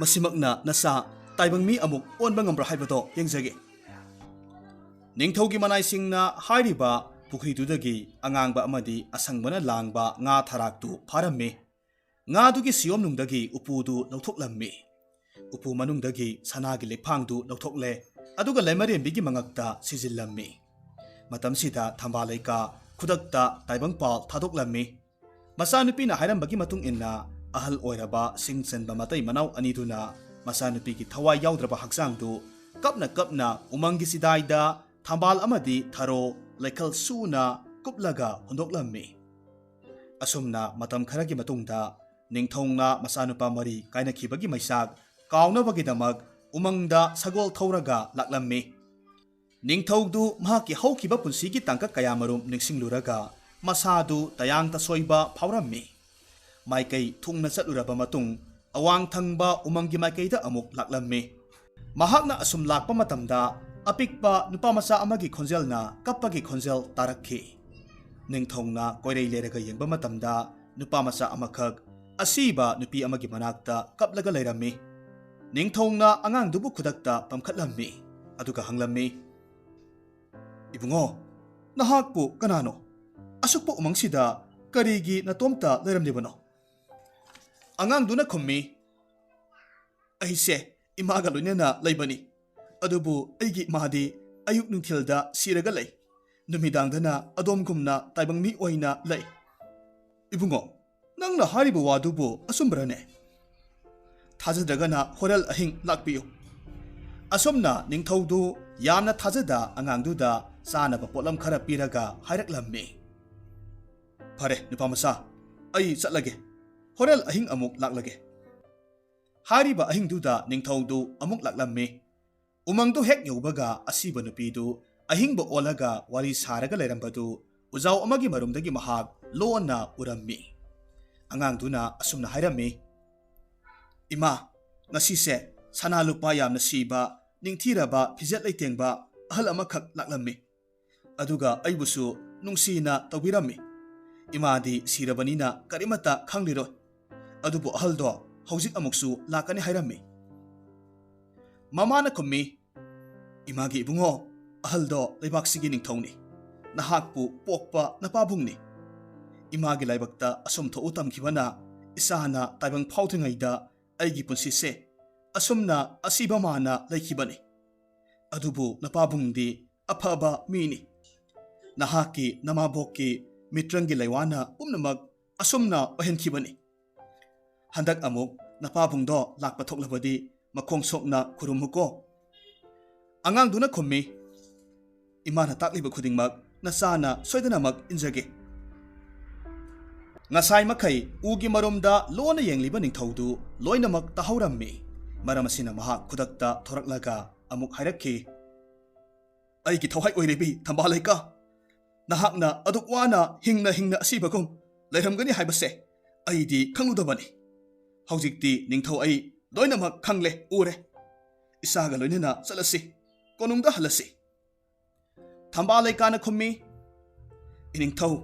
ꯃꯁꯤꯃꯛꯅ ꯅꯆꯥ ꯇꯥꯏꯕꯪ ꯃꯤ ꯑꯃꯨꯛ ꯑꯣꯟꯕ ꯉꯝꯕ꯭ꯔꯥ ꯍꯥꯏꯕꯗꯣ ꯌꯦꯡꯖꯒꯦ꯫ ꯅꯤꯡꯊꯧꯒꯤ ꯃꯅꯥꯏꯁꯤꯡꯅ ꯍꯥꯏꯔꯤꯕ ꯄꯨꯈ꯭ꯔꯤꯗꯨꯗꯒꯤ ꯑꯉꯥꯡꯕ ꯑꯃꯗꯤ ꯑꯁꯪꯕꯅ ꯂꯥꯡꯕ ꯉꯥ ꯊꯔꯥꯛꯇꯨ ꯐꯥꯔꯝꯃꯤ꯫ ꯉꯥꯗꯨꯒꯤ ꯁꯤꯌꯣꯝꯅꯨꯡꯗꯒꯤ ꯎꯄꯨꯗꯨ ꯂꯧꯊꯣꯛꯂꯝꯃꯤ꯫ ꯎꯄꯨ ꯃꯅꯨꯡꯗꯒꯤ ꯁꯅꯥꯒꯤ ꯂꯤꯛꯐꯥꯡꯗꯨ ꯂꯧꯊꯣꯛꯂꯦ, ꯑꯗꯨꯒ ꯂꯩꯃꯔꯦꯟꯕꯤꯒꯤ ꯃꯉꯛꯇ ꯁꯤꯖꯤꯜꯂꯝꯃꯤ꯫ ꯃꯇꯝꯁꯤꯗ ꯊꯝꯕꯥꯜ ꯂꯩꯀꯥ ꯈꯨꯗꯛꯇ ꯇꯥꯏꯕꯪꯄꯥꯜ ꯊꯥꯗꯣꯛꯂꯝꯃꯤ꯫ ꯃꯆꯥꯅꯨꯄꯤꯅ ꯍꯥꯏꯔꯝꯕꯒꯤ ꯃꯇꯨꯡ ꯏꯟꯅ, ꯑꯍꯜ ꯑꯣꯏꯔꯕ ꯁꯤꯡ ꯆꯟꯕ ꯃꯇꯩ ꯃꯅꯥꯎ ꯑꯅꯤꯗꯨꯅ ꯃꯆꯥꯅꯨꯄꯤꯒꯤ ꯊꯋꯥꯏ ꯌꯥꯎꯗ꯭ꯔꯕ ꯍꯛꯆꯥꯡꯗꯨ ꯀꯞꯅ ꯀꯞꯅ ꯎꯃꯪꯒꯤ ꯆꯤꯗꯥꯏꯗ ꯊꯝꯕꯥꯜ ꯑꯃꯗꯤ ꯊꯔꯣ ꯂꯩꯈꯜ ꯁꯨꯅ ꯀꯨꯞꯂꯒ ꯍꯨꯟꯗꯣꯛꯂꯝꯃꯤ꯫ ꯑꯁꯨꯝꯅ ꯃꯇꯝ ꯈꯔꯒꯤ ꯃꯇꯨꯡꯗ ꯅꯤꯡꯊꯧꯅ ꯃꯆꯥꯅꯨꯄꯥ ꯃꯔꯤ ꯀꯥꯏꯅꯈꯤꯕꯒꯤ ꯃꯩꯆꯥꯛ ꯀꯥꯎꯅꯕꯒꯤꯗꯃꯛ ꯎꯃꯪꯗ ꯁꯒꯣꯜ ꯊꯧꯔꯒ ꯂꯥꯛꯂꯝꯃꯤ꯫ ꯅꯤꯡꯊꯧꯗꯨ ꯃꯍꯥꯛꯀꯤ ꯍꯧꯈꯤꯕ ꯄꯨꯟꯁꯤꯒꯤ ꯇꯥꯡꯀꯛ ꯀꯌꯥꯃꯔꯨꯝ ꯅꯤꯡꯁꯤꯡꯂꯨꯔꯒ ꯃꯁꯥꯗꯨ ꯇꯌꯥꯡ ꯇꯁꯣꯏꯕ ꯐꯥꯎꯔꯝꯃꯤ꯫ ꯃꯥꯏꯀꯩ ꯊꯨꯡꯅ ꯆꯠꯂꯨꯔꯕ ꯃꯇꯨꯡ ꯑꯋꯥꯡ ꯊꯪꯕ ꯎꯃꯪꯒꯤ ꯃꯥꯏꯀꯩꯗ ꯑꯃꯨꯛ ꯂꯥꯛꯂꯝꯃꯤ꯫ ꯃꯍꯥꯛꯅ ꯑꯁꯨꯝ ꯂꯥꯛꯄ ꯃꯇꯝꯗ ꯑꯄꯤꯛꯄ ꯅꯨꯄꯥ ꯃꯆꯥ ꯑꯃꯒꯤ ꯈꯣꯟꯖꯦꯜꯅ ꯀꯞꯄꯒꯤ ꯈꯣꯟꯖꯦꯜ ꯇꯥꯔꯛꯈꯤ꯫ ꯅꯤꯡꯊꯧꯅ ꯀꯣꯏꯔꯩ ꯂꯩꯔꯒ ꯌꯦꯡꯕ ꯃꯇꯝꯗ ꯅꯨꯄꯥ ꯃꯆꯥ ꯑꯃꯈꯛ ꯑꯁꯤꯕ ꯅꯨꯄꯤ ꯑꯃꯒꯤ ꯃꯅꯥꯛꯇ ꯀꯞꯂꯒ ꯂꯩꯔꯝꯃꯤ꯫ ꯅꯤꯡꯊꯧꯅ ꯑꯉꯥꯡꯗꯨꯕꯨ ꯈꯨꯗꯛꯇ ꯄꯝꯈꯠꯂꯝꯃꯤ, ꯑꯗꯨꯒ ꯍꯪꯂꯝꯃꯤ, "ꯏꯕꯨꯡꯉꯣ, ꯅꯍꯥꯛꯄꯨ ꯀꯅꯥꯅꯣ? ꯑꯁꯨꯛꯄ ꯎꯃꯪꯁꯤꯗ ꯀꯔꯤꯒꯤ ꯅꯇꯣꯝꯇ ꯂꯩꯔꯝꯂꯤꯕꯅꯣ?" ꯑꯉꯥꯡꯗꯨꯅ ꯈꯨꯝꯃꯤ, "ꯑꯩꯁꯦ ꯏꯃꯥꯒ ꯂꯣꯏꯅꯅ ꯂꯩꯕꯅꯤ꯫ ꯑꯗꯨꯕꯨ ꯑꯩꯒꯤ ꯏꯃꯥꯗꯤ ꯑꯌꯨꯛ ꯅꯨꯡꯊꯤꯜꯗ ꯁꯤꯔꯒ ꯂꯩ꯫ ꯅꯨꯃꯤꯗꯥꯡꯗꯅ ꯑꯗꯣꯝꯒꯨꯝꯅ ꯇꯥꯏꯕꯪ ꯃꯤ ꯑꯣꯏꯅ ꯂꯩ꯫" "ꯏꯕꯨꯡꯉꯣ, ꯅꯪꯅ ꯍꯥꯏꯔꯤꯕ ꯋꯥꯗꯨꯕꯨ ꯑꯆꯨꯝꯕꯔꯅꯦ? ꯊꯥꯖꯗ꯭ꯔꯒꯅ ꯍꯣꯔꯦꯜ ꯑꯍꯤꯡ ꯂꯥꯛꯄꯤꯌꯨ꯫" ꯑꯁꯨꯝꯅ ꯅꯤꯡꯊꯧꯗꯨ ꯌꯥꯝꯅ ꯊꯥꯖꯗ ꯑꯉꯥꯡꯗꯨꯗ ꯆꯥꯅꯕ ꯄꯣꯠꯂꯝ ꯈꯔ ꯄꯤꯔꯒ ꯍꯥꯏꯔꯛꯂꯝꯃꯤ, "ꯐꯔꯦ ꯅꯨꯄꯥ ꯃꯆꯥ, ꯑꯩ ꯆꯠꯂꯒꯦ꯫ ꯍꯣꯔꯦꯜ ꯑꯍꯤꯡ ꯑꯃꯨꯛ ꯂꯥꯛꯂꯒꯦ꯫" ꯍꯥꯏꯔꯤꯕ ꯑꯍꯤꯡꯗꯨꯗ ꯅꯤꯡꯊꯧꯗꯨ ꯑꯃꯨꯛ ꯂꯥꯛꯂꯝꯃꯤ꯫ ꯎꯃꯪꯗꯨ ꯍꯦꯛ ꯌꯧꯕꯒ ꯑꯁꯤꯕ ꯅꯨꯄꯤꯗꯨ ꯑꯍꯤꯡꯕ ꯑꯣꯜꯂꯒ ꯋꯥꯔꯤ ꯁꯥꯔꯒ ꯂꯩꯔꯝꯕꯗꯨ ꯎꯖꯥꯎ ꯑꯃꯒꯤ ꯃꯔꯨꯝꯗꯒꯤ ꯃꯍꯥꯛ ꯂꯣꯟꯅ ꯎꯔꯝꯃꯤ꯫ ꯑꯉꯥꯡꯗꯨꯅ ꯑꯁꯨꯝꯅ ꯍꯥꯏꯔꯝꯃꯤ, "ꯏꯃꯥ, ꯉꯁꯤꯁꯦ ꯁꯅꯥ ꯂꯨꯄꯥ ꯌꯥꯝꯅ ꯁꯤꯕ, ꯅꯤꯡꯊꯤꯔꯕ, ꯐꯤꯖꯦꯠ ꯂꯩꯇꯦꯡꯕ ꯑꯍꯜ ꯑꯃꯈꯛ ꯂꯥꯛꯂꯝꯃꯤ꯫ ꯑꯗꯨꯒ ꯑꯩꯕꯨꯁꯨ ꯅꯨꯡꯁꯤꯅ ꯇꯧꯕꯤꯔꯝꯃꯤ꯫ ꯏꯃꯥꯗꯤ ꯁꯤꯔꯕꯅꯤꯅ ꯀꯔꯤꯃꯠꯇ ꯈꯪꯂꯤꯔꯣꯏ꯫ ꯑꯗꯨꯕꯨ ꯑꯍꯜꯗꯣ ꯍꯧꯖꯤꯛ ꯑꯃꯨꯛꯁꯨ ꯂꯥꯛꯀꯅꯤ ꯍꯥꯏꯔꯝꯃꯤ꯫" ꯃꯃꯥꯅ ꯈꯨꯝꯃꯤ, "ꯏꯃꯥꯒꯤ ꯏꯕꯨꯡꯉꯣ, ꯑꯍꯜꯗꯣ ꯂꯩꯕꯥꯛꯁꯤꯒꯤ ꯅꯤꯡꯊꯧꯅꯤ꯫ ꯅꯍꯥꯛꯄꯨ ꯄꯣꯛꯄ ꯅꯄꯥꯕꯨꯡꯅꯤ꯫ ꯏꯃꯥꯒꯤ ꯂꯥꯏꯕꯛꯇ ꯑꯁꯨꯝ ꯊꯣꯛꯎ ꯇꯝꯈꯤꯕꯅ ꯏꯆꯥꯅ ꯇꯥꯏꯕꯪ ꯐꯥꯎꯗ꯭ꯔꯤꯉꯩꯗ ꯑꯩꯒꯤ ꯄꯨꯟꯁꯤꯁꯦ ꯑꯁꯨꯝꯅ ꯑꯁꯤꯕ ꯃꯥꯅ ꯂꯩꯈꯤꯕꯅꯤ꯫ ꯑꯗꯨꯕꯨ ꯅꯄꯥꯕꯨꯡꯗꯤ ꯑꯐꯕ ꯃꯤꯅꯤ꯫ ꯅꯍꯥꯛꯀꯤ ꯅꯃꯥꯕꯣꯛꯀꯤ ꯃꯤꯇ꯭ꯔꯪꯒꯤ ꯂꯩꯋꯥꯅ ꯄꯨꯝꯅꯃꯛ ꯑꯁꯨꯝꯅ ꯑꯣꯏꯍꯟꯈꯤꯕꯅꯤ꯫ ꯍꯟꯗꯛ ꯑꯃꯨꯛ ꯅꯄꯥꯕꯨꯡꯗꯣ ꯂꯥꯛꯄ ꯊꯣꯛꯂꯕꯗꯤ ꯃꯈꯣꯡ ꯁꯣꯛꯅ ꯈꯨꯔꯨꯝꯃꯨꯀꯣ꯫" ꯑꯉꯥꯡꯗꯨꯅ ꯈꯨꯝꯃꯤ, "ꯏꯃꯥꯅ ꯇꯥꯛꯂꯤꯕ ꯈꯨꯗꯤꯡꯃꯛ ꯅꯆꯥꯅ ꯁꯣꯏꯗꯅꯃꯛ ꯏꯟꯖꯒꯦ꯫" ꯉꯁꯥꯏ ꯃꯈꯩ ꯎꯒꯤ ꯃꯔꯨꯝꯗ ꯂꯣꯟꯅ ꯌꯦꯡꯂꯤꯕ ꯅꯤꯡꯊꯧꯗꯨ ꯂꯣꯏꯅꯃꯛ ꯇꯥꯍꯧꯔꯝꯃꯤ꯫ ꯃꯔꯝ ꯑꯁꯤꯅ ꯃꯍꯥꯛ ꯈꯨꯗꯛꯇ ꯊꯣꯔꯛꯂꯒ ꯑꯃꯨꯛ ꯍꯥꯏꯔꯛꯈꯤ, "ꯑꯩꯒꯤ ꯊꯋꯥꯏ ꯑꯣꯏꯔꯤꯕꯤ ꯊꯝꯕꯥꯜ ꯂꯩꯀꯥ, ꯅꯍꯥꯛꯅ ꯑꯗꯨꯛ ꯋꯥꯅ ꯍꯤꯡꯅ ꯍꯤꯡꯅ ꯑꯁꯤꯕꯒꯨꯝ ꯂꯩꯔꯝꯒꯅꯤ ꯍꯥꯏꯕꯁꯦ ꯑꯩꯗꯤ ꯈꯪꯂꯨꯗꯕꯅꯤ꯫ ꯍꯧꯖꯤꯛꯇꯤ ꯅꯤꯡꯊꯧ ꯑꯩ ꯂꯣꯏꯅꯃꯛ ꯈꯪꯂꯦ, ꯎꯔꯦ꯫ ꯏꯆꯥꯒ ꯂꯣꯏꯅꯅ ꯆꯠꯂꯁꯤ, ꯀꯣꯅꯨꯡꯗ ꯍꯜꯂꯁꯤ꯫" ꯊꯝꯕꯥꯜ ꯂꯩꯀꯥꯅ ꯈꯨꯝꯃꯤ, "ꯏꯅꯤꯡꯊꯧ,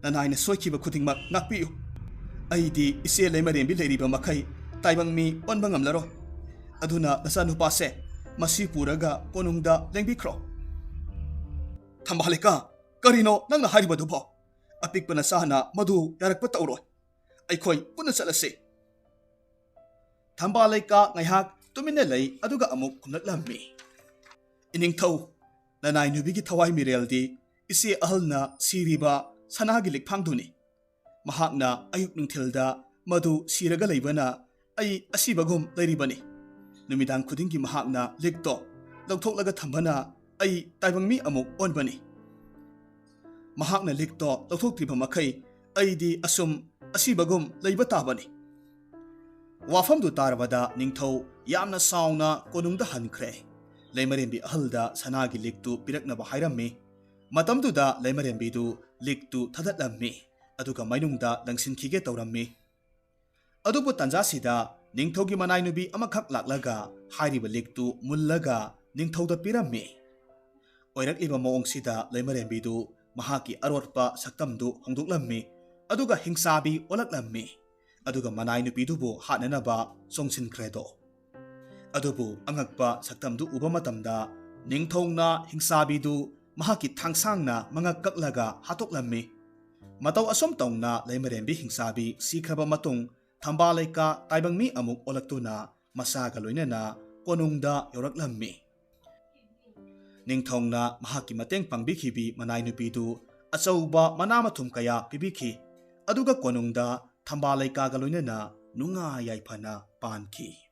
ꯅꯅꯥꯏꯅ ꯁꯣꯏꯈꯤꯕ ꯈꯨꯗꯤꯡꯃꯛ ꯉꯥꯛꯄꯤꯌꯨ꯫ ꯑꯩꯗꯤ ꯏꯆꯦ ꯂꯩꯃꯔꯦꯝꯕꯤ ꯂꯩꯔꯤꯕ ꯃꯈꯩ ꯇꯥꯏꯕꯪ ꯃꯤ ꯑꯣꯟꯕ ꯉꯝꯂꯔꯣꯏ꯫ ꯑꯗꯨꯅ ꯅꯆꯥꯅꯨꯄꯥꯁꯦ ꯃꯁꯤ ꯄꯨꯔꯒ ꯀꯣꯅꯨꯡꯗ ꯂꯦꯡꯕꯤꯈ꯭ꯔꯣ꯫" "ꯊꯝꯕꯥꯜ ꯂꯩꯀꯥ, ꯀꯔꯤꯅꯣ ꯅꯪꯅ ꯍꯥꯏꯔꯤꯕꯗꯨꯕꯣ? ꯑꯄꯤꯛꯄ ꯅꯆꯥꯅ ꯃꯗꯨ ꯌꯥꯔꯛꯄ ꯇꯧꯔꯣꯏ꯫ ꯑꯩꯈꯣꯏ ꯄꯨꯟꯅ ꯆꯠꯂꯁꯤ꯫" ꯊꯝꯕꯥꯜ ꯂꯩꯀꯥ ꯉꯥꯏꯍꯥꯛ ꯇꯨꯃꯤꯟꯅ ꯂꯩ, ꯑꯗꯨꯒ ꯑꯃꯨꯛ ꯈꯨꯝꯂꯛꯂꯝꯃꯤ, "ꯏꯅꯤꯡꯊꯧ, ꯅꯅꯥꯏ ꯅꯨꯕꯤꯒꯤ ꯊꯋꯥꯏ ꯃꯤꯔꯦꯜꯗꯤ ꯏꯆꯦ ꯑꯍꯜꯅ ꯁꯤꯔꯤꯕ ꯁꯅꯥꯒꯤ ꯂꯤꯛꯐꯥꯡꯗꯨꯅꯤ꯫ ꯃꯍꯥꯛꯅ ꯑꯌꯨꯛ ꯅꯨꯡꯊꯤꯜꯗ ꯃꯗꯨ ꯁꯤꯔꯒ ꯂꯩꯕꯅ ꯑꯩ ꯑꯁꯤꯕꯒꯨꯝ ꯂꯩꯔꯤꯕꯅꯤ꯫ ꯅꯨꯃꯤꯗꯥꯡ ꯈꯨꯗꯤꯡꯒꯤ ꯃꯍꯥꯛꯅ ꯂꯤꯛꯇꯣ ꯂꯧꯊꯣꯛꯂꯒ ꯊꯝꯕꯅ ꯑꯩ ꯇꯥꯏꯕꯪ ꯃꯤ ꯑꯃꯨꯛ ꯑꯣꯟꯕꯅꯤ꯫ ꯃꯍꯥꯛꯅ ꯂꯤꯛꯇꯣ ꯂꯧꯊꯣꯛꯇ꯭ꯔꯤꯕ ꯃꯈꯩ ꯑꯩꯗꯤ ꯑꯁꯨꯝ ꯑꯁꯤꯕꯒꯨꯝ ꯂꯩꯕ ꯇꯥꯕꯅꯤ꯫" ꯋꯥꯐꯝꯗꯨ ꯇꯥꯔꯕꯗ ꯅꯤꯡꯊꯧ ꯌꯥꯝꯅ ꯁꯥꯎꯅ ꯀꯣꯅꯨꯡꯗ ꯍꯟꯈ꯭ꯔꯦ꯫ ꯂꯩꯃꯔꯦꯝꯕꯤ ꯑꯍꯜꯗ ꯁꯅꯥꯒꯤ ꯂꯤꯛꯇꯨ ꯄꯤꯔꯛꯅꯕ ꯍꯥꯏꯔꯝꯃꯤ꯫ ꯃꯇꯝꯗꯨꯗ ꯂꯩꯃꯔꯦꯝꯕꯤꯗꯨ ꯂꯤꯛꯇꯨ ꯊꯥꯗꯠꯂꯝꯃꯤ꯫ ꯑꯗꯨꯒ ꯃꯩꯅꯨꯡꯗ ꯂꯪꯁꯤꯟꯈꯤꯒꯦ ꯇꯧꯔꯝꯃꯤ꯫ ꯑꯗꯨꯕꯨ ꯇꯥꯟꯖꯥꯁꯤꯗ ꯅꯤꯡꯊꯧꯒꯤ ꯃꯅꯥꯏ ꯅꯨꯄꯤ ꯑꯃꯈꯛ ꯂꯥꯛꯂꯒ ꯍꯥꯏꯔꯤꯕ ꯂꯤꯛꯇꯨ ꯃꯨꯜꯂꯒ ꯅꯤꯡꯊꯧꯗ ꯄꯤꯔꯝꯃꯤ꯫ ꯑꯣꯏꯔꯛꯂꯤꯕ ꯃꯑꯣꯡꯁꯤꯗ ꯂꯩꯃꯔꯦꯝꯕꯤꯗꯨ ꯃꯍꯥꯛꯀꯤ ꯑꯔꯣꯠꯄ ꯁꯛꯇꯝꯗꯨ ꯍꯣꯡꯗꯣꯛꯂꯝꯃꯤ, ꯑꯗꯨꯒ ꯍꯤꯡꯆꯥꯕꯤ ꯑꯣꯜꯂꯛꯂꯝꯃꯤ꯫ ꯑꯗꯨꯒ ꯃꯅꯥꯏ ꯅꯨꯄꯤꯗꯨꯕꯨ ꯍꯥꯠꯅꯅꯕ ꯆꯣꯡꯁꯤꯟꯈ꯭ꯔꯦꯗꯣ꯫ ꯑꯗꯨꯕꯨ ꯑꯉꯛꯄ ꯁꯛꯇꯝꯗꯨ ꯎꯕ ꯃꯇꯝꯗ ꯅꯤꯡꯊꯧꯅ ꯍꯤꯡꯆꯥꯕꯤꯗꯨ ꯃꯍꯥꯛꯀꯤ ꯊꯥꯡꯁꯥꯡꯅ ꯃꯉꯛ ꯀꯛꯂꯒ ꯍꯥꯠꯇꯣꯛꯂꯝꯃꯤ꯫ ꯃꯇꯧ ꯑꯁꯨꯝ ꯇꯧꯅ ꯂꯩꯃꯔꯦꯝꯕꯤ ꯍꯤꯡꯆꯥꯕꯤ ꯁꯤꯈ꯭ꯔꯕ ꯃꯇꯨꯡ ꯊꯝꯕꯥꯜ ꯂꯩꯀꯥ ꯇꯥꯏꯕꯪ ꯃꯤ ꯑꯃꯨꯛ ꯑꯣꯜꯂꯛꯇꯨꯅ ꯃꯆꯥꯒ ꯂꯣꯏꯅꯅ ꯀꯣꯅꯨꯡꯗ ꯌꯧꯔꯛꯂꯝꯃꯤ꯫ ꯅꯤꯡꯊꯧꯅ ꯃꯍꯥꯛꯀꯤ ꯃꯇꯦꯡ ꯄꯥꯡꯕꯤꯈꯤꯕꯤ ꯃꯅꯥꯏ ꯅꯨꯄꯤꯗꯨ ꯑꯆꯧꯕ ꯃꯅꯥ ꯃꯊꯨꯝ ꯀꯌꯥ ꯄꯤꯕꯤꯈꯤ, ꯑꯗꯨꯒ ꯀꯣꯅꯨꯡꯗ ꯊꯝꯕꯥꯜ ꯂꯩꯀꯥꯒ ꯂꯣꯏꯅꯅ ꯅꯨꯡꯉꯥꯏ ꯌꯥꯏꯐꯅ ꯄꯥꯟꯈꯤ꯫